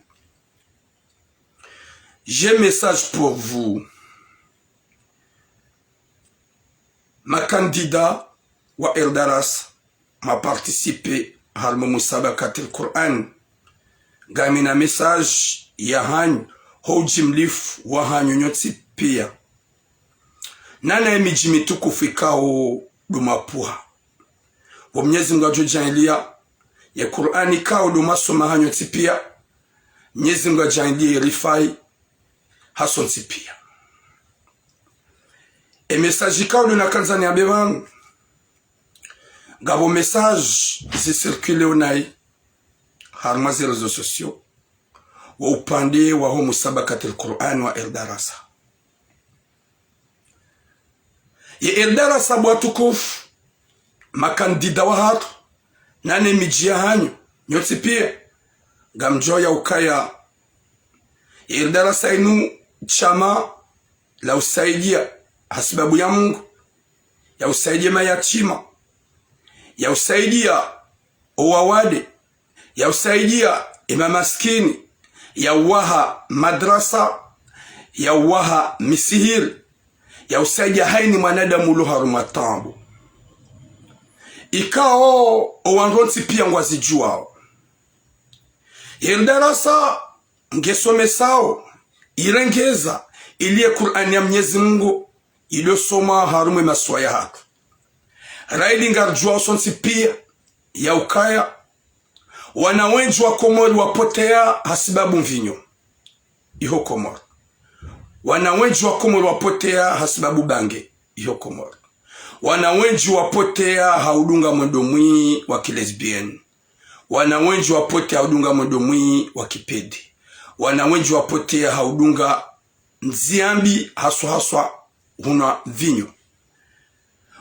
J'ai message pour vous. Makandida wa Eldarasa, ma participer harumwa musabakatil Qur'an. Ngamina message yahanyu, ho ujimlifu wahanyu nyontsi pia. Nana ye midji mitukufu ikao ndo mapvuha. Wo Mnyezi Mngu adjo djaanliya, ye Qur'ani ikao ndo masoma hanyu nyontsi pia, Mnyezi Mngu adjaanliye irifayi hasontsi pia. E message ikao ndo nakandza niambe pvanu, ngapvo message zi circuler onayi harumwa ze réseaux sociaux, wo upande waho musabakatil Qur'an wa Eldarasa. Ye Eldarasa bo watukufu, makandida wahatru, nane midji yahanyu nyontsi pia, ngamdjuwa ya ukaya ye Eldarasa inu shama la usaidia hasibabu ya Mungu, ya usaidia mayatima, ya usaidia owawade, ya usaidia emamasikini, ya uwaha madrasa, ya uwaha misihiri, ya usaidia hayina mwanadamu ulo harumwa taabu. Ikao owandru wontsi pia ngwazidjuwao. Ye Eldarasa ngesomesao, irengeza, ili ye Qur'ani ya Mnyezi Mungu idjosomwa harumwa emasiwa yahatru. Rayili ngaridjuwao sontsi pia ya ukaya wana wendji wa Komori wapotea hasibabu mvinyo iho Komori. Wana wendji wa Komori wapotea hasibabu bange iho Komori. Wana wendji wapotea ha udunga mwendo mwi wa kilesbienne. Wana wendji wapotea ha udunga mwendo mwi wa kipede. Wana wendji wapotea ha udunga ndzia mbi, haswa haswa hunwa vinyo.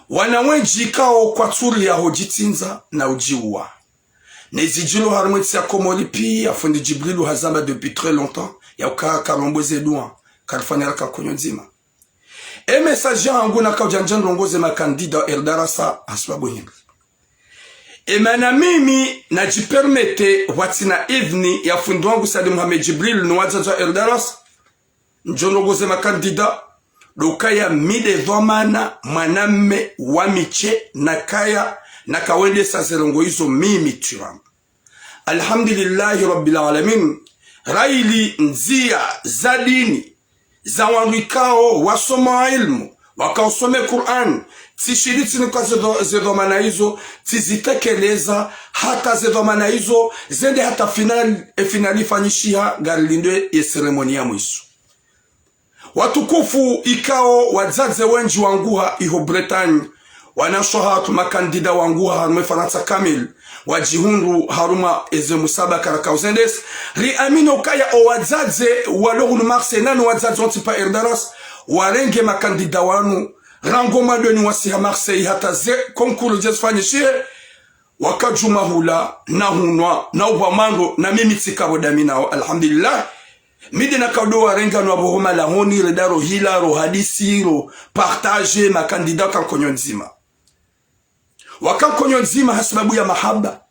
Wana wendji ikao kwatsu ri yaho djitsindza na udjiuwa. Ne zidjilo harumwa entsi ya Komori pia, fundi Djibrilu hazamba depuis très longtemps, ya ukaya karombo ze dua, karifanya raka konyo ndzima. E message yahangu nakaudja ndje ndrongoze makandida wa Eldarasa hasibabu hindri. Emana mimi nadjipermete pvwatsina idhini ya fundi wangu Said Mohamed Djibril no wadzadze wa Eldaras, ndjo ndrongoze makandida, ndo ukaya mi nde dhwamana mwanamme wa mitshe nakaya nakawendesa ze ndrongoo izo mimi tsi wangu. Alhamdulillahi Rabbil Alamin, rayili ndziya za dini, za wandru ikao wasoma ilmu, wakaosome Kur'an, tsishiri tsinika ze dho-, ze dhwamana izo, tsizitekeleza, hata ze dhwamana izo, zende hata final, e final ifanyishiha, ngarilindao ye cérémonie ya mwiso. Watukufu ikao wadzadze wendji wanguha iho Bretagne, wanashe wahatru makandida wanguha harumwa Farantsa kamili, wadjihundru harumwa eze musabaka rakao zendesa. Riamini ukaya o wadzadze walo hunu Marseille, nano wadzadze wontsi pia Eldaras, warenge makandida wanu, rangu mwandoni wasiha Marseille hata ze concours dje zifanyishihe, wakadjuma hula, na hunwa, na upva mwando, na mimi tsika pvo ndami nao, alhamdulillah. Mi nde nakao ndo warenga no wapvo ho malahoni, renda rohila, rohadisi, ropartage, makandida waka nkonyo ndzima. Waka nkonyo ndzima hasibabu ya mahaba.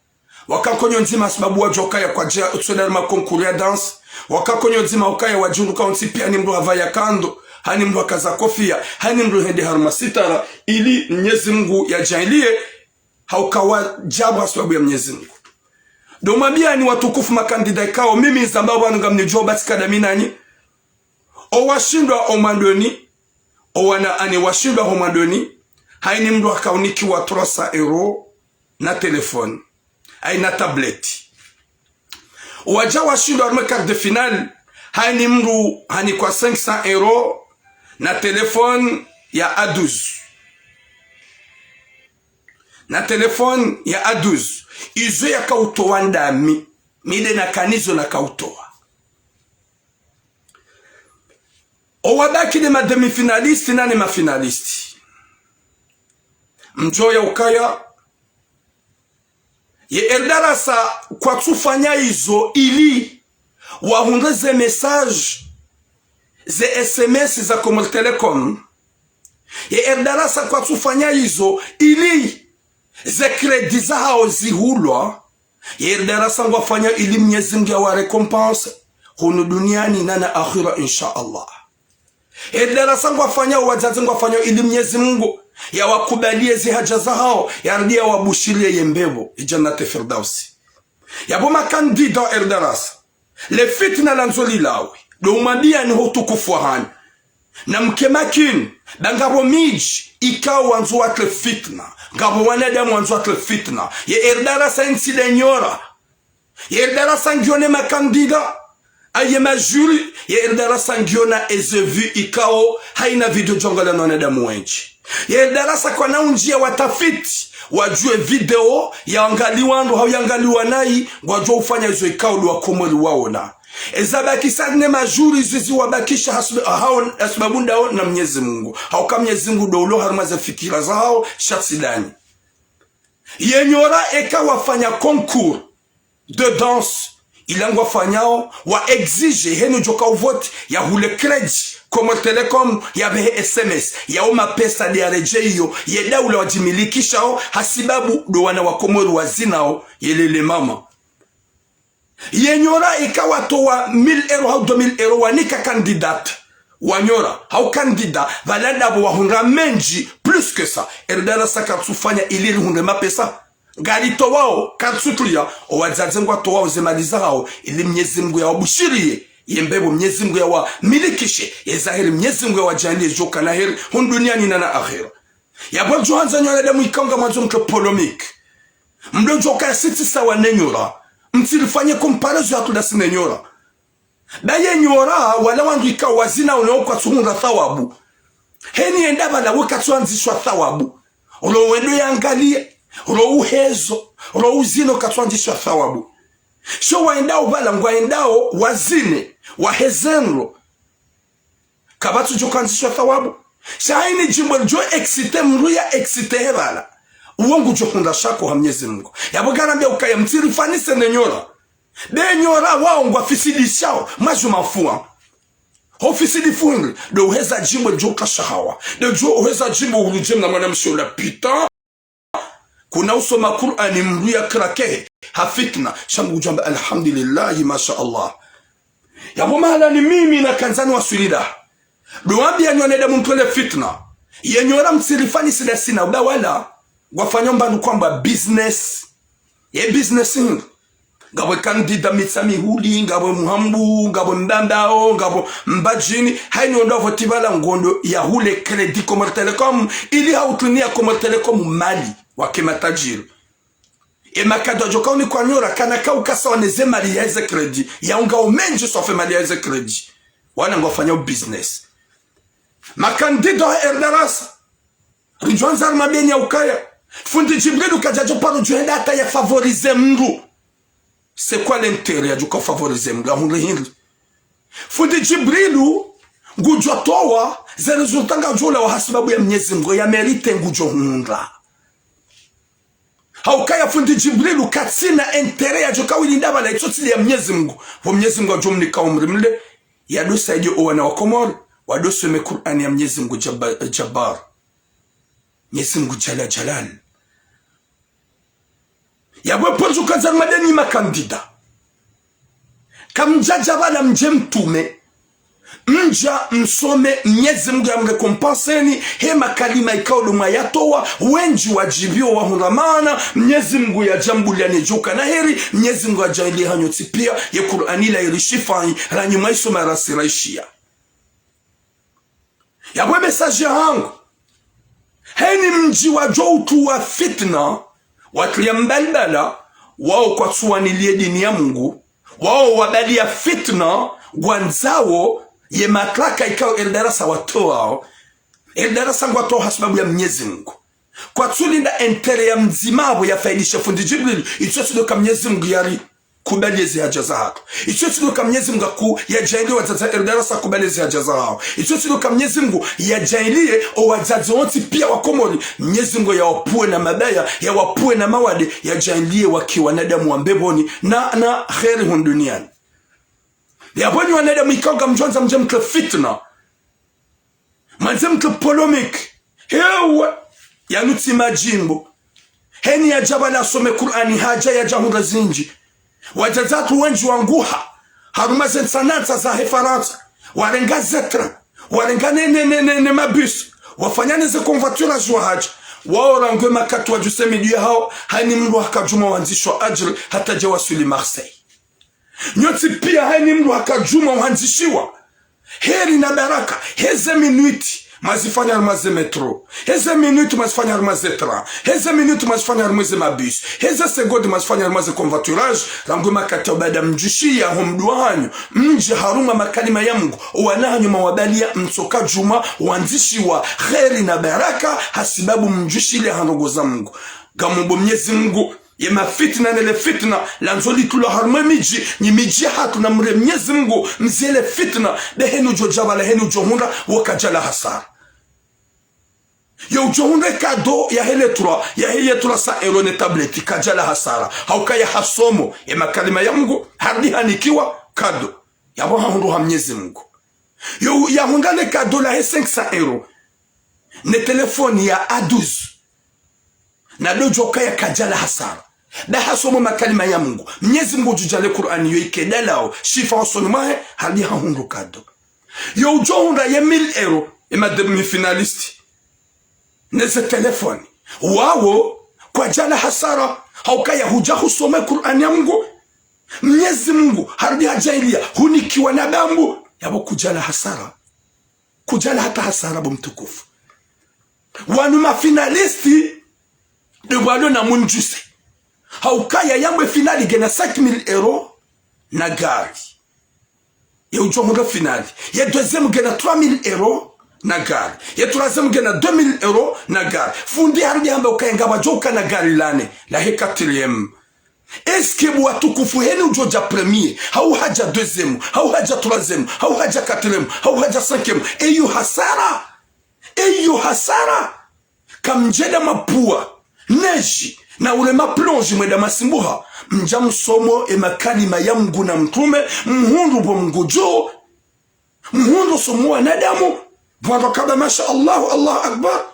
Waka nkonyo ndzima hasibabu wadjuwa ukaya kwadja utswenda harumwa concours ya danse. Waka nkonyo ndzima ukaya wadjihundru ka wontsi pia hani mndru hapvaya kando, hani mndru hakaza kofia, hani mndru hende harumwa sitara, ili Mnyezi Mungu yadjaanliye, hauka wadja pvo hasibabu ya Mnyezi Mungu. Ndo mwambiyani watukufu makandida ikao, mimi nizambao pvanu ngamnidjuwao ba tsika ndami nanyi. O washindwa ho mwandoni, o wana ane washindwa ho mwandoni, haini mndru hakaunikiwa trois cents euros na téléphone, haina tablette. Wadja washindwa harumwa quart de finale, haini mndru hanikwa cinq cents euros na téléphone ya A douze. Na téléphone ya A douze. Izo yakautowa ndami. Mi nde nakana izo nakautowa. O wabaki nde ma demi-finalistes nane ma finalistes. Mdjuwa ukaya ye Eldarasa kwatsufanya izo ili wahundre ze message, ze S M S za Comores Telecom. Ye Eldarasa kwatsufanya izo ili ze crédit zahao zihulwa. Ye Eldarasa ngwafanya ili Mnyezi Mungu yawa récompense hunu duniani nana akhira, insha Allah. Ye Eldarasa ngwafanya, wadzadze ngwafanya ili Mnyezi Mungu yawakubaliye ze haja zahao, yarudi yawabushiriye ye mbepvo, ye Jannat Firdausi. Yapvo makandida wa Eldarasa, le fitna landzo lilawe, ndo umwambiyani ho utukufu wahanyu. Na mke makini, ba ngapvo midji ikao wandzo watriye fitna, ngapvo wanadamu wandzo watriye fitna. Ye Eldarasa ntsi nde nyora. Ye Eldarasa ngiyo ne makandida, aye ma jury, ye Eldarasa ngiyo na eze vues ikao, haina video djwangaliwa na wanadamu wendji. Ye Eldarasa kwana undjiya watafiti, wadjuwe video yaangaliwa ndo hau yaangaliwa nayi, ngwadjuwa ufanya izo ikao ndo wakomori waona. Eza bakisa ne ma jury zizi wabakisha hasub-, hao, hasibabu ndao na Mnyezi Mungu. Hauka Mnyezi Mungu ndo ulo harumwa ze fikira zahao, sha tsi ndanyi. Ye nyora eka wafanya concours de danse, ila ngwafanyao, wa exige henu djoka uvote, yahule crédit, Comores Telecom, yapvehe S M S, yao mapesa nde yaredjeyi iyo, ye daula wadjimilikishao, hasibabu ndo wana wa Komori wazinao, yelele mama. Ye nyora eka watowa mille euros hau deux mille euros wanika candidate, wanyora, hau candidat, pvala ndapvo wahundra mendji, plus que ça. Eldarasa katsufanya ili rihundre mapesa. Ngaritowao, katsutruliya, o wadzadze ngwatowao ze mali zahao, ili Mnyezi Mungu yawabushiriye, ye mbepvo Mnyezi Mungu yawamilikishe, ye zaheri Mnyezi Mungu yawadjaanliye djoka na heri, hunu duniani nana akhira. Yapvo djuhandza nyi wanadamu ikao ngamwandzo mke polémique. Mdo djoka ya sitsi sawa ne nyora. Mtsirifanye comparaison ya tudasi ne nyora. Ba ye nyora, wala wandru ikao wazinao ne kwatsuhundra thawabu. Heni yenda pvala we katsuandzishwa thawabu. Olo wendo yangaliye, olo uhezo, olo uzino katsuandzishwa thawabu. Sho waendao pvala ngwaendao wazine, waheze ndro. Kapvatsu djoka andzishwa thawabu. Sha haini djimbo lidjo exciter mndru ya exciter he pvala, uwo ngudjo hundra shako ha Mnyezi Mungu. Yapvo ngarambiya ukaya mtsirifanise ne nyora. Be nyora wao ngwafisidishao, mwa djuma fua. Ho fisidi fuhindri, ndo uheza djimbo lidjo uka shahawa. Ndo djo uheza djimbo uludje mna mwanamshe ula pita. Kuna usoma Kur'ani mndru ya craquer ha fitna. Sha ngudjo amba alhamdulillahi, masha Allah. Yapvo mahala ni mimi nakandza niwaswili la. Ndo wambia nyi wanadamu mtwele fitna. Yenyi wala mtsirifanye sida sina uda wala. Ngwafanyao mbapvi kwamba business. Ye business hindri? Ngapvo kandida Mitsamihuli, ngapvo Muhambu, ngapvo Mbambao, ngapvo Mbadjini. Hayini wendo wavoti pvala ngondo ya hule crédit Comores Telecom, ili hautunia Comores Telecom mali wake matajiri. E makado adjo kauni kwa nyora, kana kaukasa wane ze mali ya eze crédit. Ya unga omendji swafe mali ya eze crédit. Wana ngwafanyao business. Makandida wa Eldarasa. Ridjo andza rimwambeni ya ukaya, fundi Djibrilu kadjadjo paro djo henda hata ya favoriser mndru. C'est quoi l'intérêt ya djo ka favoriser mndru? Ahundre hindri? Fundi Djibrilu ngudjo towa ze résultat ngadjo lawa ha sababu ya Mnyezi Mngu, ya mérite ngudjo hundra. Haukaya fundi Djibrilu katsina intérêt ya djo ka wili ndapvala, itso tsi ya Mnyezi Mngu. Pvo Mnyezi Mngu adjo mnika umri mle, ya ndo saidia owana wa Komori, wando some Kur'ani ya Mnyezi Mngu Jabba-, Jabbar. Mnyezi Mngu Jalla Jalal. Yapvo pvo ndjo kandza rimwambeni makandida. Kamdjadja pvala mdje mtume. Mdja msome Mnyezi Mngu ya mrécompenseni, he makalima ikao ndo mwayatowa, wendji wadjibiwa wahundra maana, Mnyezi Mngu yadjambuliani djuka na heri, Mnyezi Mngu yadjaanlie hanyu ntsi pia, ye Kur'ani ila irishifa, ranyi mwaisoma rasi raishiya. Yapvo message yahangu. Hayini mdji wadjo utuwa fitna, watulia mbalibala, wao kwatsuwanilie dini ya Mngu, wao wabalia fitna, ngwandzao ye matraka ikao Eldarasa watowao. Eldarasa ngwatowa ha sababu ya Mnyezi Mngu. Kwatsulinda intérêt ya mdzima apvo ya faidishe fundi Djibrilu, itso tsi ndo ka Mnyezi Mngu yari kubali ezi haja zahatru. Itso tsi ndo ka Mnyezi Mngu aku yadjaanlie wadzadze Eldarasa kubali ezi haja zahao. Itso tsi ndo ka Mnyezi Mngu yadjaanlie owadzadze wontsi pia wa Komori, Mnyezi Mngu yawapvuwe na mabaya, yawapvuwe na mawade, yadjaanlie wake wanadamu wa mbepvoni na, na heri hunu duniani. Yapvo nyi wanadamu ikao ngamdjo andza mdje mtre fitna. Mwandze mtre polémique. Hewa, yanu tsi madjimbo. Hayini yadja pvala asome Kur'ani hadja yadja hundra zindji. Wadzadze hatru wendji wanguha harumwa ze ntsanantsa za he Farantsa. Warenga ze train. Warenga ne, ne, ne, ne, ne mabus. Wafanya ne ze covoiturage wahadja. Wao rangu e makati wadjuse midji yahao. Hayini mndru hakadjuma wandzishwa adjiri hata dja waswili Marseille. Nyontsi pia hayini mndru hakadjuma uhandzishiwa. Heri na baraka, heze minutes mwazifanya harumwa ze métro, heze minutes mwazifanya harumwa ze train, heze minutes mwazifanya harumwa ze mabus, heze secondes mwazifanya harumwa ze covoiturage, rangu e makati ya ubada mdjushiya ho mdru wahanyu, mdje harumwa makalima ya Mngu, owana hanyu mwawabalia mtsoka djuma wandzishiwa heri na baraka, ha sababu mdjushilia ha ndrongoo za Mngu. Ngamombo Mnyezi Mngu, ye mafitna ne le fitna landzo litulwa harumwa e midji, nyi midji yahatru na mre Mnyezi Mngu, mzie le fitna, be hayini udjo dja pvala, hayini udjo hundra, wo kadjala hasara. Yo udjo hundra e cadeau ya he le trois, ya he ye trois cents euros ne tablette, kadjala hasara. Haukaya hasomo ye makalima ya Mngu, harudi hanikiwa cadeau. Yapvo hahundru ha Mnyezi Mngu. Yo yahundra le cadeau la he cinq cents euros, ne téléphone ya A douze. Na ndo djo kaya kadjala hasara. Be hasomo makalima ya Mngu. Mnyezi Mngu udjo djaanlie Kur'ani yo ike dalao shifa hosoni mwahe, harudi hahundru cadeau. Yo udjo hundra ye mille euros, e ma demi-finalistes. Ne ze téléphone. Wawo, kwadjala hasara. Haukaya hudja husome Kur'ani ya Mngu. Mnyezi Mngu, harudi hadjaanlia, hunikiwa na bambu. Yapvo kudjala hasara. Kudjala hata hasara bo mtukufu. Wanu ma finalistes, ndo pvalo na mundjuse. Haukaya yambwe finale ngena cinq mille euros na gari. Ye udjo hundra finale. Ye deuxième ngena trois mille euros na gari. Ye troisième ngena deux mille euros na gari. Fundi harudi hamba ukaya ngapvadjo uka na gari lane, la he quatrième. Est-ce que bo watukufu hayini udjo dja premier, hau hadja deuxième, hau hadja troisième, hau hadja quatrième, hau hadja cinquième, eyo hasara? Eyo hasara? Kamdjenda mapvuwa, neige, na ule ma plonge mwenda masimbuha, mdja msomo e makalima ya Mngu na mtrume, mhundru bo Mngu dju, mhundru somo wanadamu, bo wandru kaba masha Allahu, Allahu Akbar.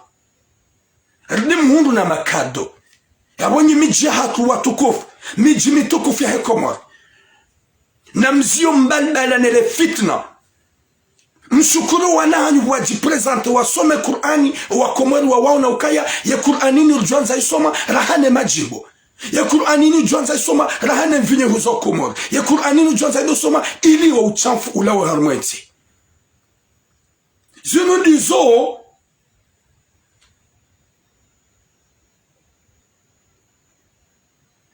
Ridi mhundru na ma cadeau. Yapvo nyi midji yahatru watukufu, midji mitukufu yahe Komori. Namziyo mbalibala nele fitna. Mshukuru wana hanyu wadjiprezante wasome Kur'ani, wa Komori wawaona ukaya, ye Kur'ani ini ridjwandza isoma, raha ne madjimbo. Ye Kur'ani ini ridjwandza isoma, raha ne mvinyo huzo Komori. Ye Kur'ani ini ridjwandza ido soma, ili wo utshafu ulawe harumwa entsi. Zinu ndizo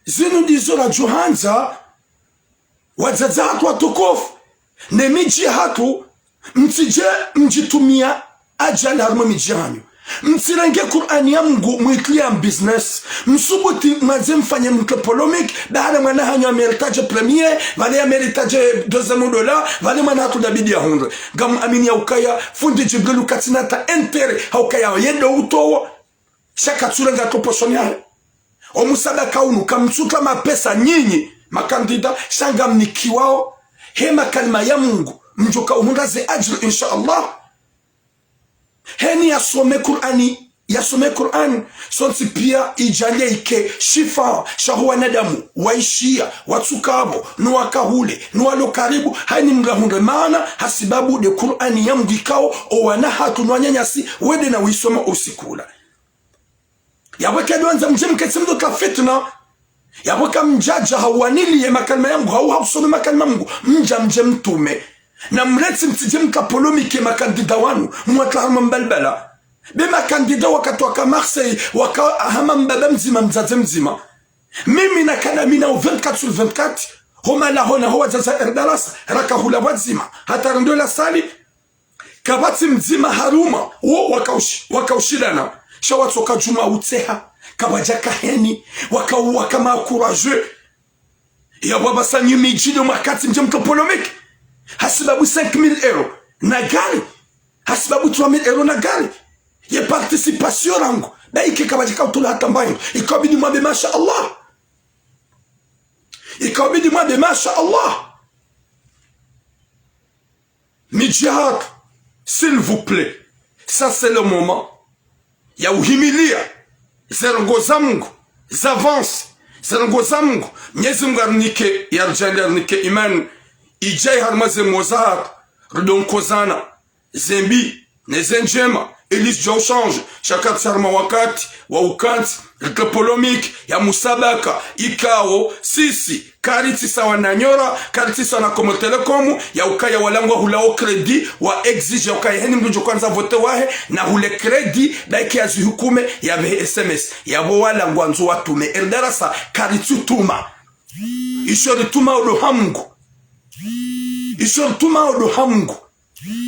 Zinu ndizo radjohandza, wadzadze hatru watukufu, ne midji hatru, mtsidje mdjitumia ajali harumwa midji hanyu. Mtsirenge Kur'ani ya Mungu mwitrie business. Msubuti mwadze mfanye mke polémique, bahala mwana hanyu ya mérité premier, pvale ya mérité deuxième dola, pvale mwana hatru nda bidi ya hundre. Ngam amini ya ukaya, fundi Djibrilu katsina hata intérêt, ha ukaya yendo utowo. Sha katsurenga tro poshoni yahe. Omusabaka unu kamtsutra mapesa nyinyi, makandida, sha ngamnikiwao he makalima ya Mungu, mdjoka uhundra ze adjiri, insha Allah. Heni yasome Kur'ani, yasome Kur'ani, sontsi pia idjalie ike shifa, sha ho wanadamu, waishiya, watsukapvo, no wakahule, no walo karibu, hayini mdru ahundre maana, hasibabu nde Kur'ani ya Mungu ikao, owana hatru no wananyasi, wende na wisoma usiku ula. Yapvo eka ndo wandza mdje mketsi mdo tra fitna. Yapvo eka mdjadja hauwaniliye makalima ya Mungu, hau hausome makalima ya Mungu, mdja mdje mtume. Namretse mtsidje mka polémique makandida wanu, mwatra harumwa mbalibala. Be makandida wakati waka Marseille, waka hama mbaba mdzima, mdzadze mdzima. Mimi nakana mi nao vingt-quatre sur vingt-quatre, ho mahala hona ho wadzadze Erdarasa, raka hula pvwadzima, hata rendo la sali, kapvatsi mdzima harumwa, wo wakaushi-, wakaushilana. Sha watsoka djumwa utseha, kapvadjaka heni, waka-, waka ma courageux. Yapvo apvasa nyi midji ndo mwaketsi mdje mtro polémique. Hasibabu cinq mille euros na gari. Hasibabu trois mille euros na gari. Ye participation rangu. Ba ike kapvadjaka utola hata mbayo. Ikabidi mwambe masha Allah. Ikabidi mwambe masha Allah. Midji hatru, s'il vous plaît, ça c'est le moment ya uhimilia ze ndrongoo za Mungu, za avance, ze ndrongoo za Mungu. Mnyezi Mungu arinike, yaridjaanlie, arinike imani idjayi harumwa ze moyo zahatru, ridjo nkozana, ze mbi, ne ze ndjema, ili zidjo uchange, sha katsi harumwa wakati wa uketsi, ritre polémique ya musabaka, ikao, sisi, karitsi sawa na nyora, karitsi sawa na Comores Telecom, ya ukaya wala ngwahulao crédit, wa exige ya ukaya heni mdru djo kwandza vote wahe, na hule crédit, ba ike yazihukume, yapvehe S M S, yapvo wala ngwandzo watume, Erdarasa, karitsi utuma. Isho ritumao ndo ha Mungu. Isho ritumao ndo ha Mungu.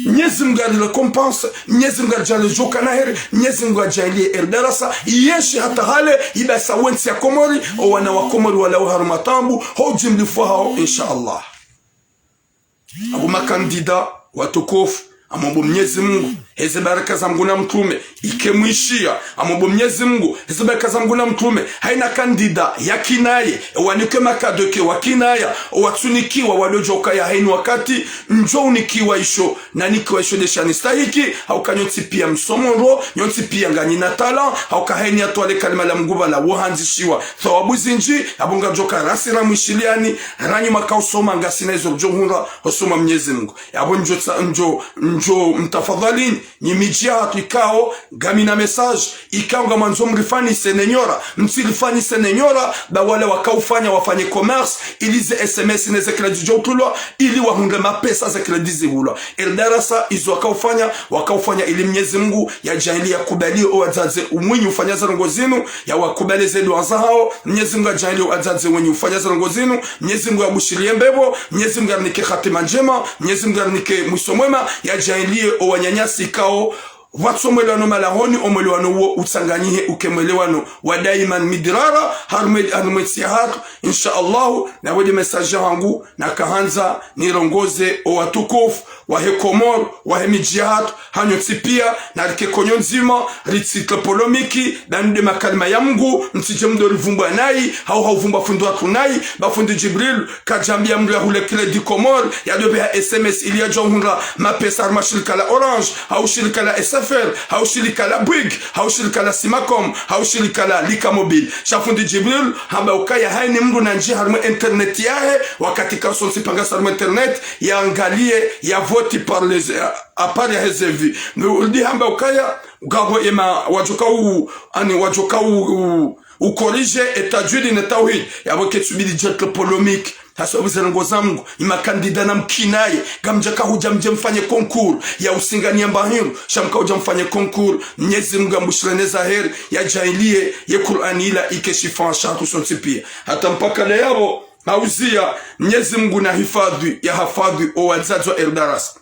Mnyezi Mungu ari récompense, Mnyezi Mungu aridjaanlie djoka na heri, Mnyezi Mungu aridjaanlie Erdarasa, iyenshi hata hale, ibasa wentsi ya Komori, owana wa Komori walawe harumwa taabu, ho ujimlifu hao, insha Allah. Apvo makandida watukufu, ngamombo Mnyezi Mungu, heze baraka za Mungu na mtrume, ike mwishiya, ngamombo Mnyezi Mungu, heze baraka za Mungu na mtrume, hayina kandida yakinaye, ewanikwe makado ke wakinaya, owatsunikiwa wadodjoka ya hayini wakati, ndjo unikiwa isho, nanikiwa isho nde sha nistahiki, hauka nyontsi pia msomo ndro, nyontsi pia nganyina talent, hauka hayini yatwale kalima la Mungu pvala wohandzishiwa thawabu zindji, apvo ngadjoka rasi ramwishiliani, ranyu makausoma ngasina izo ridjo hundra, hosoni mwa Mnyezi Mungu. Yapvo ndjo tsa-, ndjo, ndjo mtafadhwalini, nyi midji yahatru ikao, ngamina message, ikao ngamwandzo mrifanyise ne nyora, mtsirifanyise ne nyora, ba wala wakaufanya wafanye commerce, ili ze S M S ne ze crédit djo utulwa, ili wahundre mapesa ze crédit zihulwa. Erdarasa izo wakaufanya, wakaufanya ili Mnyezi Mungu yadjaanlie yakubali owadzadze umwinyi ufanya ze ndrongoo zinu, yawakubali ze dua zahao, Mnyezi Mungu yadjaanlie owadzadze wenyi ufanya ze ndrongoo zinu, Mnyezi Mungu yabushiriye mbepvo, Mnyezi Mungu yarinike hatima ndjema, Mnyezi Mungu yarinike mwiso mwema, yadjaanlie owananyasi ikao, pvwatso mwelewano malahoni, omwelewano uwo utsanganyihe uke mwelewano wa daiman midrara, harumwe, harumwe ntsi yahatru, insha Allahu, na wede message hangu, nakahandza nirongoze owatukufu wahe Komori, wahe midji yahatru, hanyu ntsi pia, narike konyo ndzima, ritsitre polémique, danu nde makalima ya Mungu, mtsidje mdo rivumbwa nayi, hau hauvumbwa fundi watru nayi, ba fundi Djibril, kadjambia mdru yahule crédit Komori, yadopveha S M S ili yadjo hundra mapesa harumwa shirika la Orange, hau shirika la S F Fer, hau shirika la Bouygues, hau shirika la Simacom, hau shirika la Lika Mobile. Sha fundi Djibril hamba ukaya hayini mndru nandjiye harimwa internet yahe, wakati ka sontsi pia ngasi harimwa internet, yaangaliye, ya voté par les, à part ya heze vues. Nurudi hamba ukaya, ngapvo ema wadjoka u, ani wadjoka u, u, ucorrigé, e tajwid ne tawhid, yapvo ketsubidi djadjiri polémique. Hasa ubize ndrongo za Mungu, ema candidat namkinaye, ngamdjaka hudja mdje mfanye concours ya usinganiya mbahindru, sha mka hudja mfanye concours, Mnyezi Mungu yambushireni za heri, yadjaaliye, ye Kur'ani ila ike shifa shahatru sontsi pia. Hata mpaka leo yapvo, hauziya, Mnyezi Mungu nahifadhwi, yahafadhwi, o wadzadze wa Eldarasa.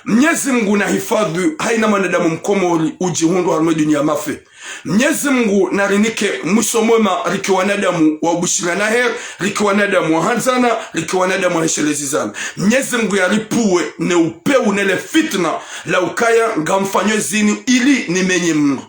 Mnyezi Mungu nahifadhwi hayina mwanadamu mkomori udjihundru harimwa e duniya mafe. Mnyezi Mungu narinike mwiso mwema, rike wanadamu wa ubushirana heri, rike wanadamu wahandzana, rike wanadamu waheshelezizana. Mnyezi Mungu yaripvuwe ne upvewu ne le fitna la ukaya ngamfanywa zinu ili nimenye mndru.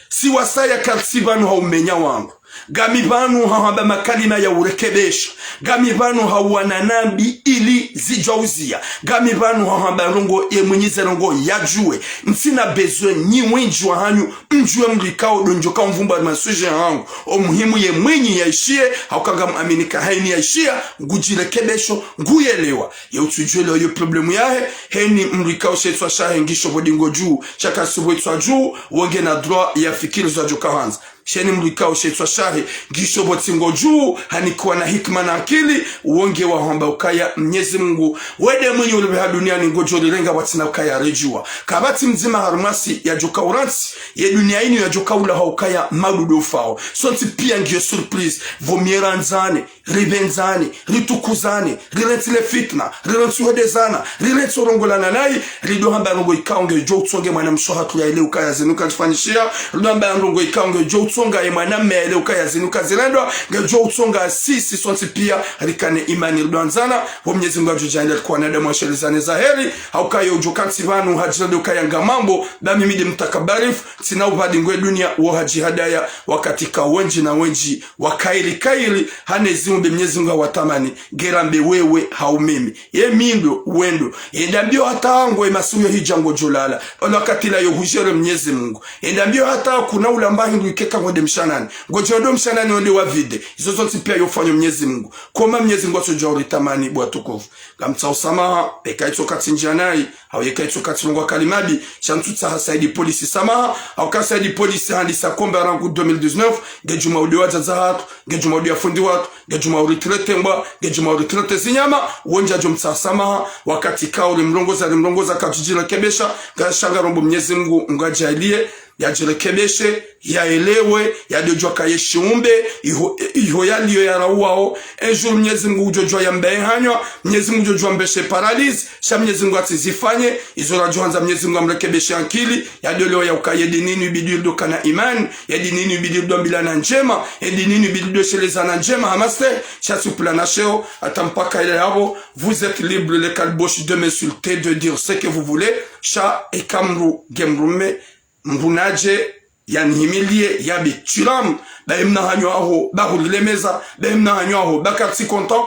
Si wasaya kartsi pvanu ha umenya wangu. Ngami pvanu ha hamba makalima ya urekebesha. Ngami pvanu ha uwana nambi ili zidjwa uziya. Ngami pvanu ha hamba ndrongo ye mwinyi ze ndrongo yadjuwe. Ntsina besoin nyi wendji wahanyu mdjuwe mdru ikao ndo ndjoka mvumba ma sujet hangu. O muhimu ye mwinyi yaishiye, hauka ngamwamini ka hayini yaishiya, ngudjirekebesho, nguyelewa. Ye utsudjuwelewa yo problème yahe, hayini mdru ikao she shitswa shahe ngisho pvo dingo dju, sha kartsi pvo itswa dju, wo ngena droit yafikiri zo yadjoka handza. Sha hayini mdru ikao she shitswa shahe ngisho pvo tsingo dju, hanikiwa na hikima na akili, wo nge wa hamba ukaya Mnyezi Mungu, we nde mwinyi ulipveha duniani ngodjo rirenga pvatsina ukaya redjuwa. Kapvatsi mdzima harimwasi yadjoka urantsi, ye duniya inu yadjoka ulawa ha ukaya madudu ufao. Sontsi pia ngiyo surprise, pvo mie randzane, ripvendzane, ritukuzane, rirantsi le fitna, rirantsi uhedezana, rirantsi urongolana nayi, rido hamba ndrongo ikao ngedjo utsonga e mwanamshe hatru yaelewe ukaya zinu kazifanyishiha, rido hamba ndrongo ikao ngedjo utsonga e mwanamme yaelewe ukaya zinu kazirendwa, ngedjo utsonga sisi sontsi pia rikane imani rido andzana, pvo Mnyezi Mungu yadjo djaaliya rike wanadamu washelezane za heri, hauka ye udjo kantsi pvanu hadjira nde ukaya ngamambo, ba mimi nde mtakabarifu, ntsina upvadi ngwe duniya, wo hadjihadaya, wakati ka wendji na wendji, wa kairi kairi, hane ziumbe Mnyezi Mungu hawatamani, ngera mbe wewe hau mimi. Ye mi ndo, we ndo. Yenda mbio hata ngo ye masiku yo hidja ngodjo lala. Ono wakati la yo hudjere Mnyezi Mungu. Yenda mbio hata kuna ulamba hindru ikeka ngonde mshanani. Ngodjo ndo mshanani onde wa vide. Izo zontsi pia yo ufanywa Mnyezi Mungu. Koma Mnyezi Mungu hatsodjuwa uritamani bo watukufu. Ngamtsaho samaha, eka itsoka tsindjia nayi, hau yeka itsoka tsilongwa kalima mbi, sha ntsutsaha Saidi Polisi samaha, hauka Saidi Polisi handisa komba rangu deux mille dix-neuf, ngedjo maude wadzadze hatru, ngedjo maude ya fundi watru, ngedjo mauretraité mbwa, ngedjo mauretraité zinyama, wo ndjadjo mtsaha samaha, wakati kao rimlongoza, rimlongoza kadjidjirekebesha, ngasha ngarombo Mnyezi Mungu, Mungu yadjaaliye, yadjirekebeshe, yaelewe, yadodjuwa ka ye shiumbe, iho, iho yaliyo yarauwao, un jour Mnyezi Mungu udjodjuwa yambe hanywa, Mnyezi Mungu udjodjuwa mbeshe paralyse, sha Mnyezi Mungu yatsizifanye, izo radjo handza Mnyezi Mungu yamrekebeshe ankili, yadolewa ya ukaya ye dini inu ibidi ridokana imani, ye dini inu ibidi ridwambilana ndjema, ye dini inu ibidi ridoshelezana ndjema, hamaste, sha supula na sheo, hata mpaka ile yapvo, vous êtes libre, le kalboshi, de m'insulter, de dire ce que vous voulez, sha eka mdru nge mdrume, mdru nadje, yanihimiliye, yabe tshiramu, ba ye mna hanyu aho, ba hurilemeza, ba ye mna hanyu aho, ba kartsi content,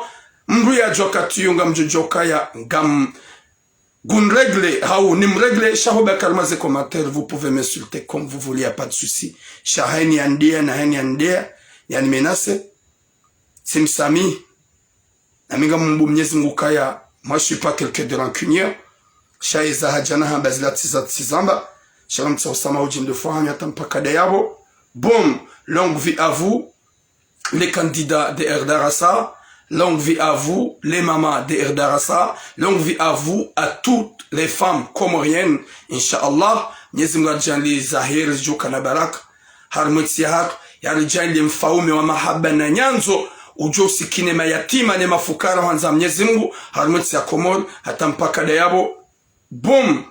mdru yadjuwa kati yo ngamdjodjo kaya, ngam, ngunirégler, hau nimrégler, sha ho ba harimwa ze commentaires, vous pouvez m'insulter comme vous voulez, y a pas de souci. Sha hayini yandeya, na hayini yandeya, yanimenacer, tsimsamihi. Nami ngamumbu Mnyezi Mungu kaya, moi je suis pas quelqu'un de rancunier. Sha eza hadja na hamba zila tsi za, tsi zamba. Sha ngamtsaho samaha udjinde fwa hanyu hata mpaka nde yapvo. Bon, longue vie à vous, les candidats de Erdarasa. Longue vie à vous, les mamans de Erdarasa. Longue vie à vous, à toutes les femmes comoriennes. Inch'Allah, Mnyezi Mungu yadjaaliye za heri zidjoka na baraka harimwa entsi yahatru, yaridjaaliye mfaume wa mahaba na nyandzo, udjo usikine mayatima ne mafukara hwandza Mnyezi Mungu, harimwa entsi ya Komori, hata mpaka nde yapvo. Boom!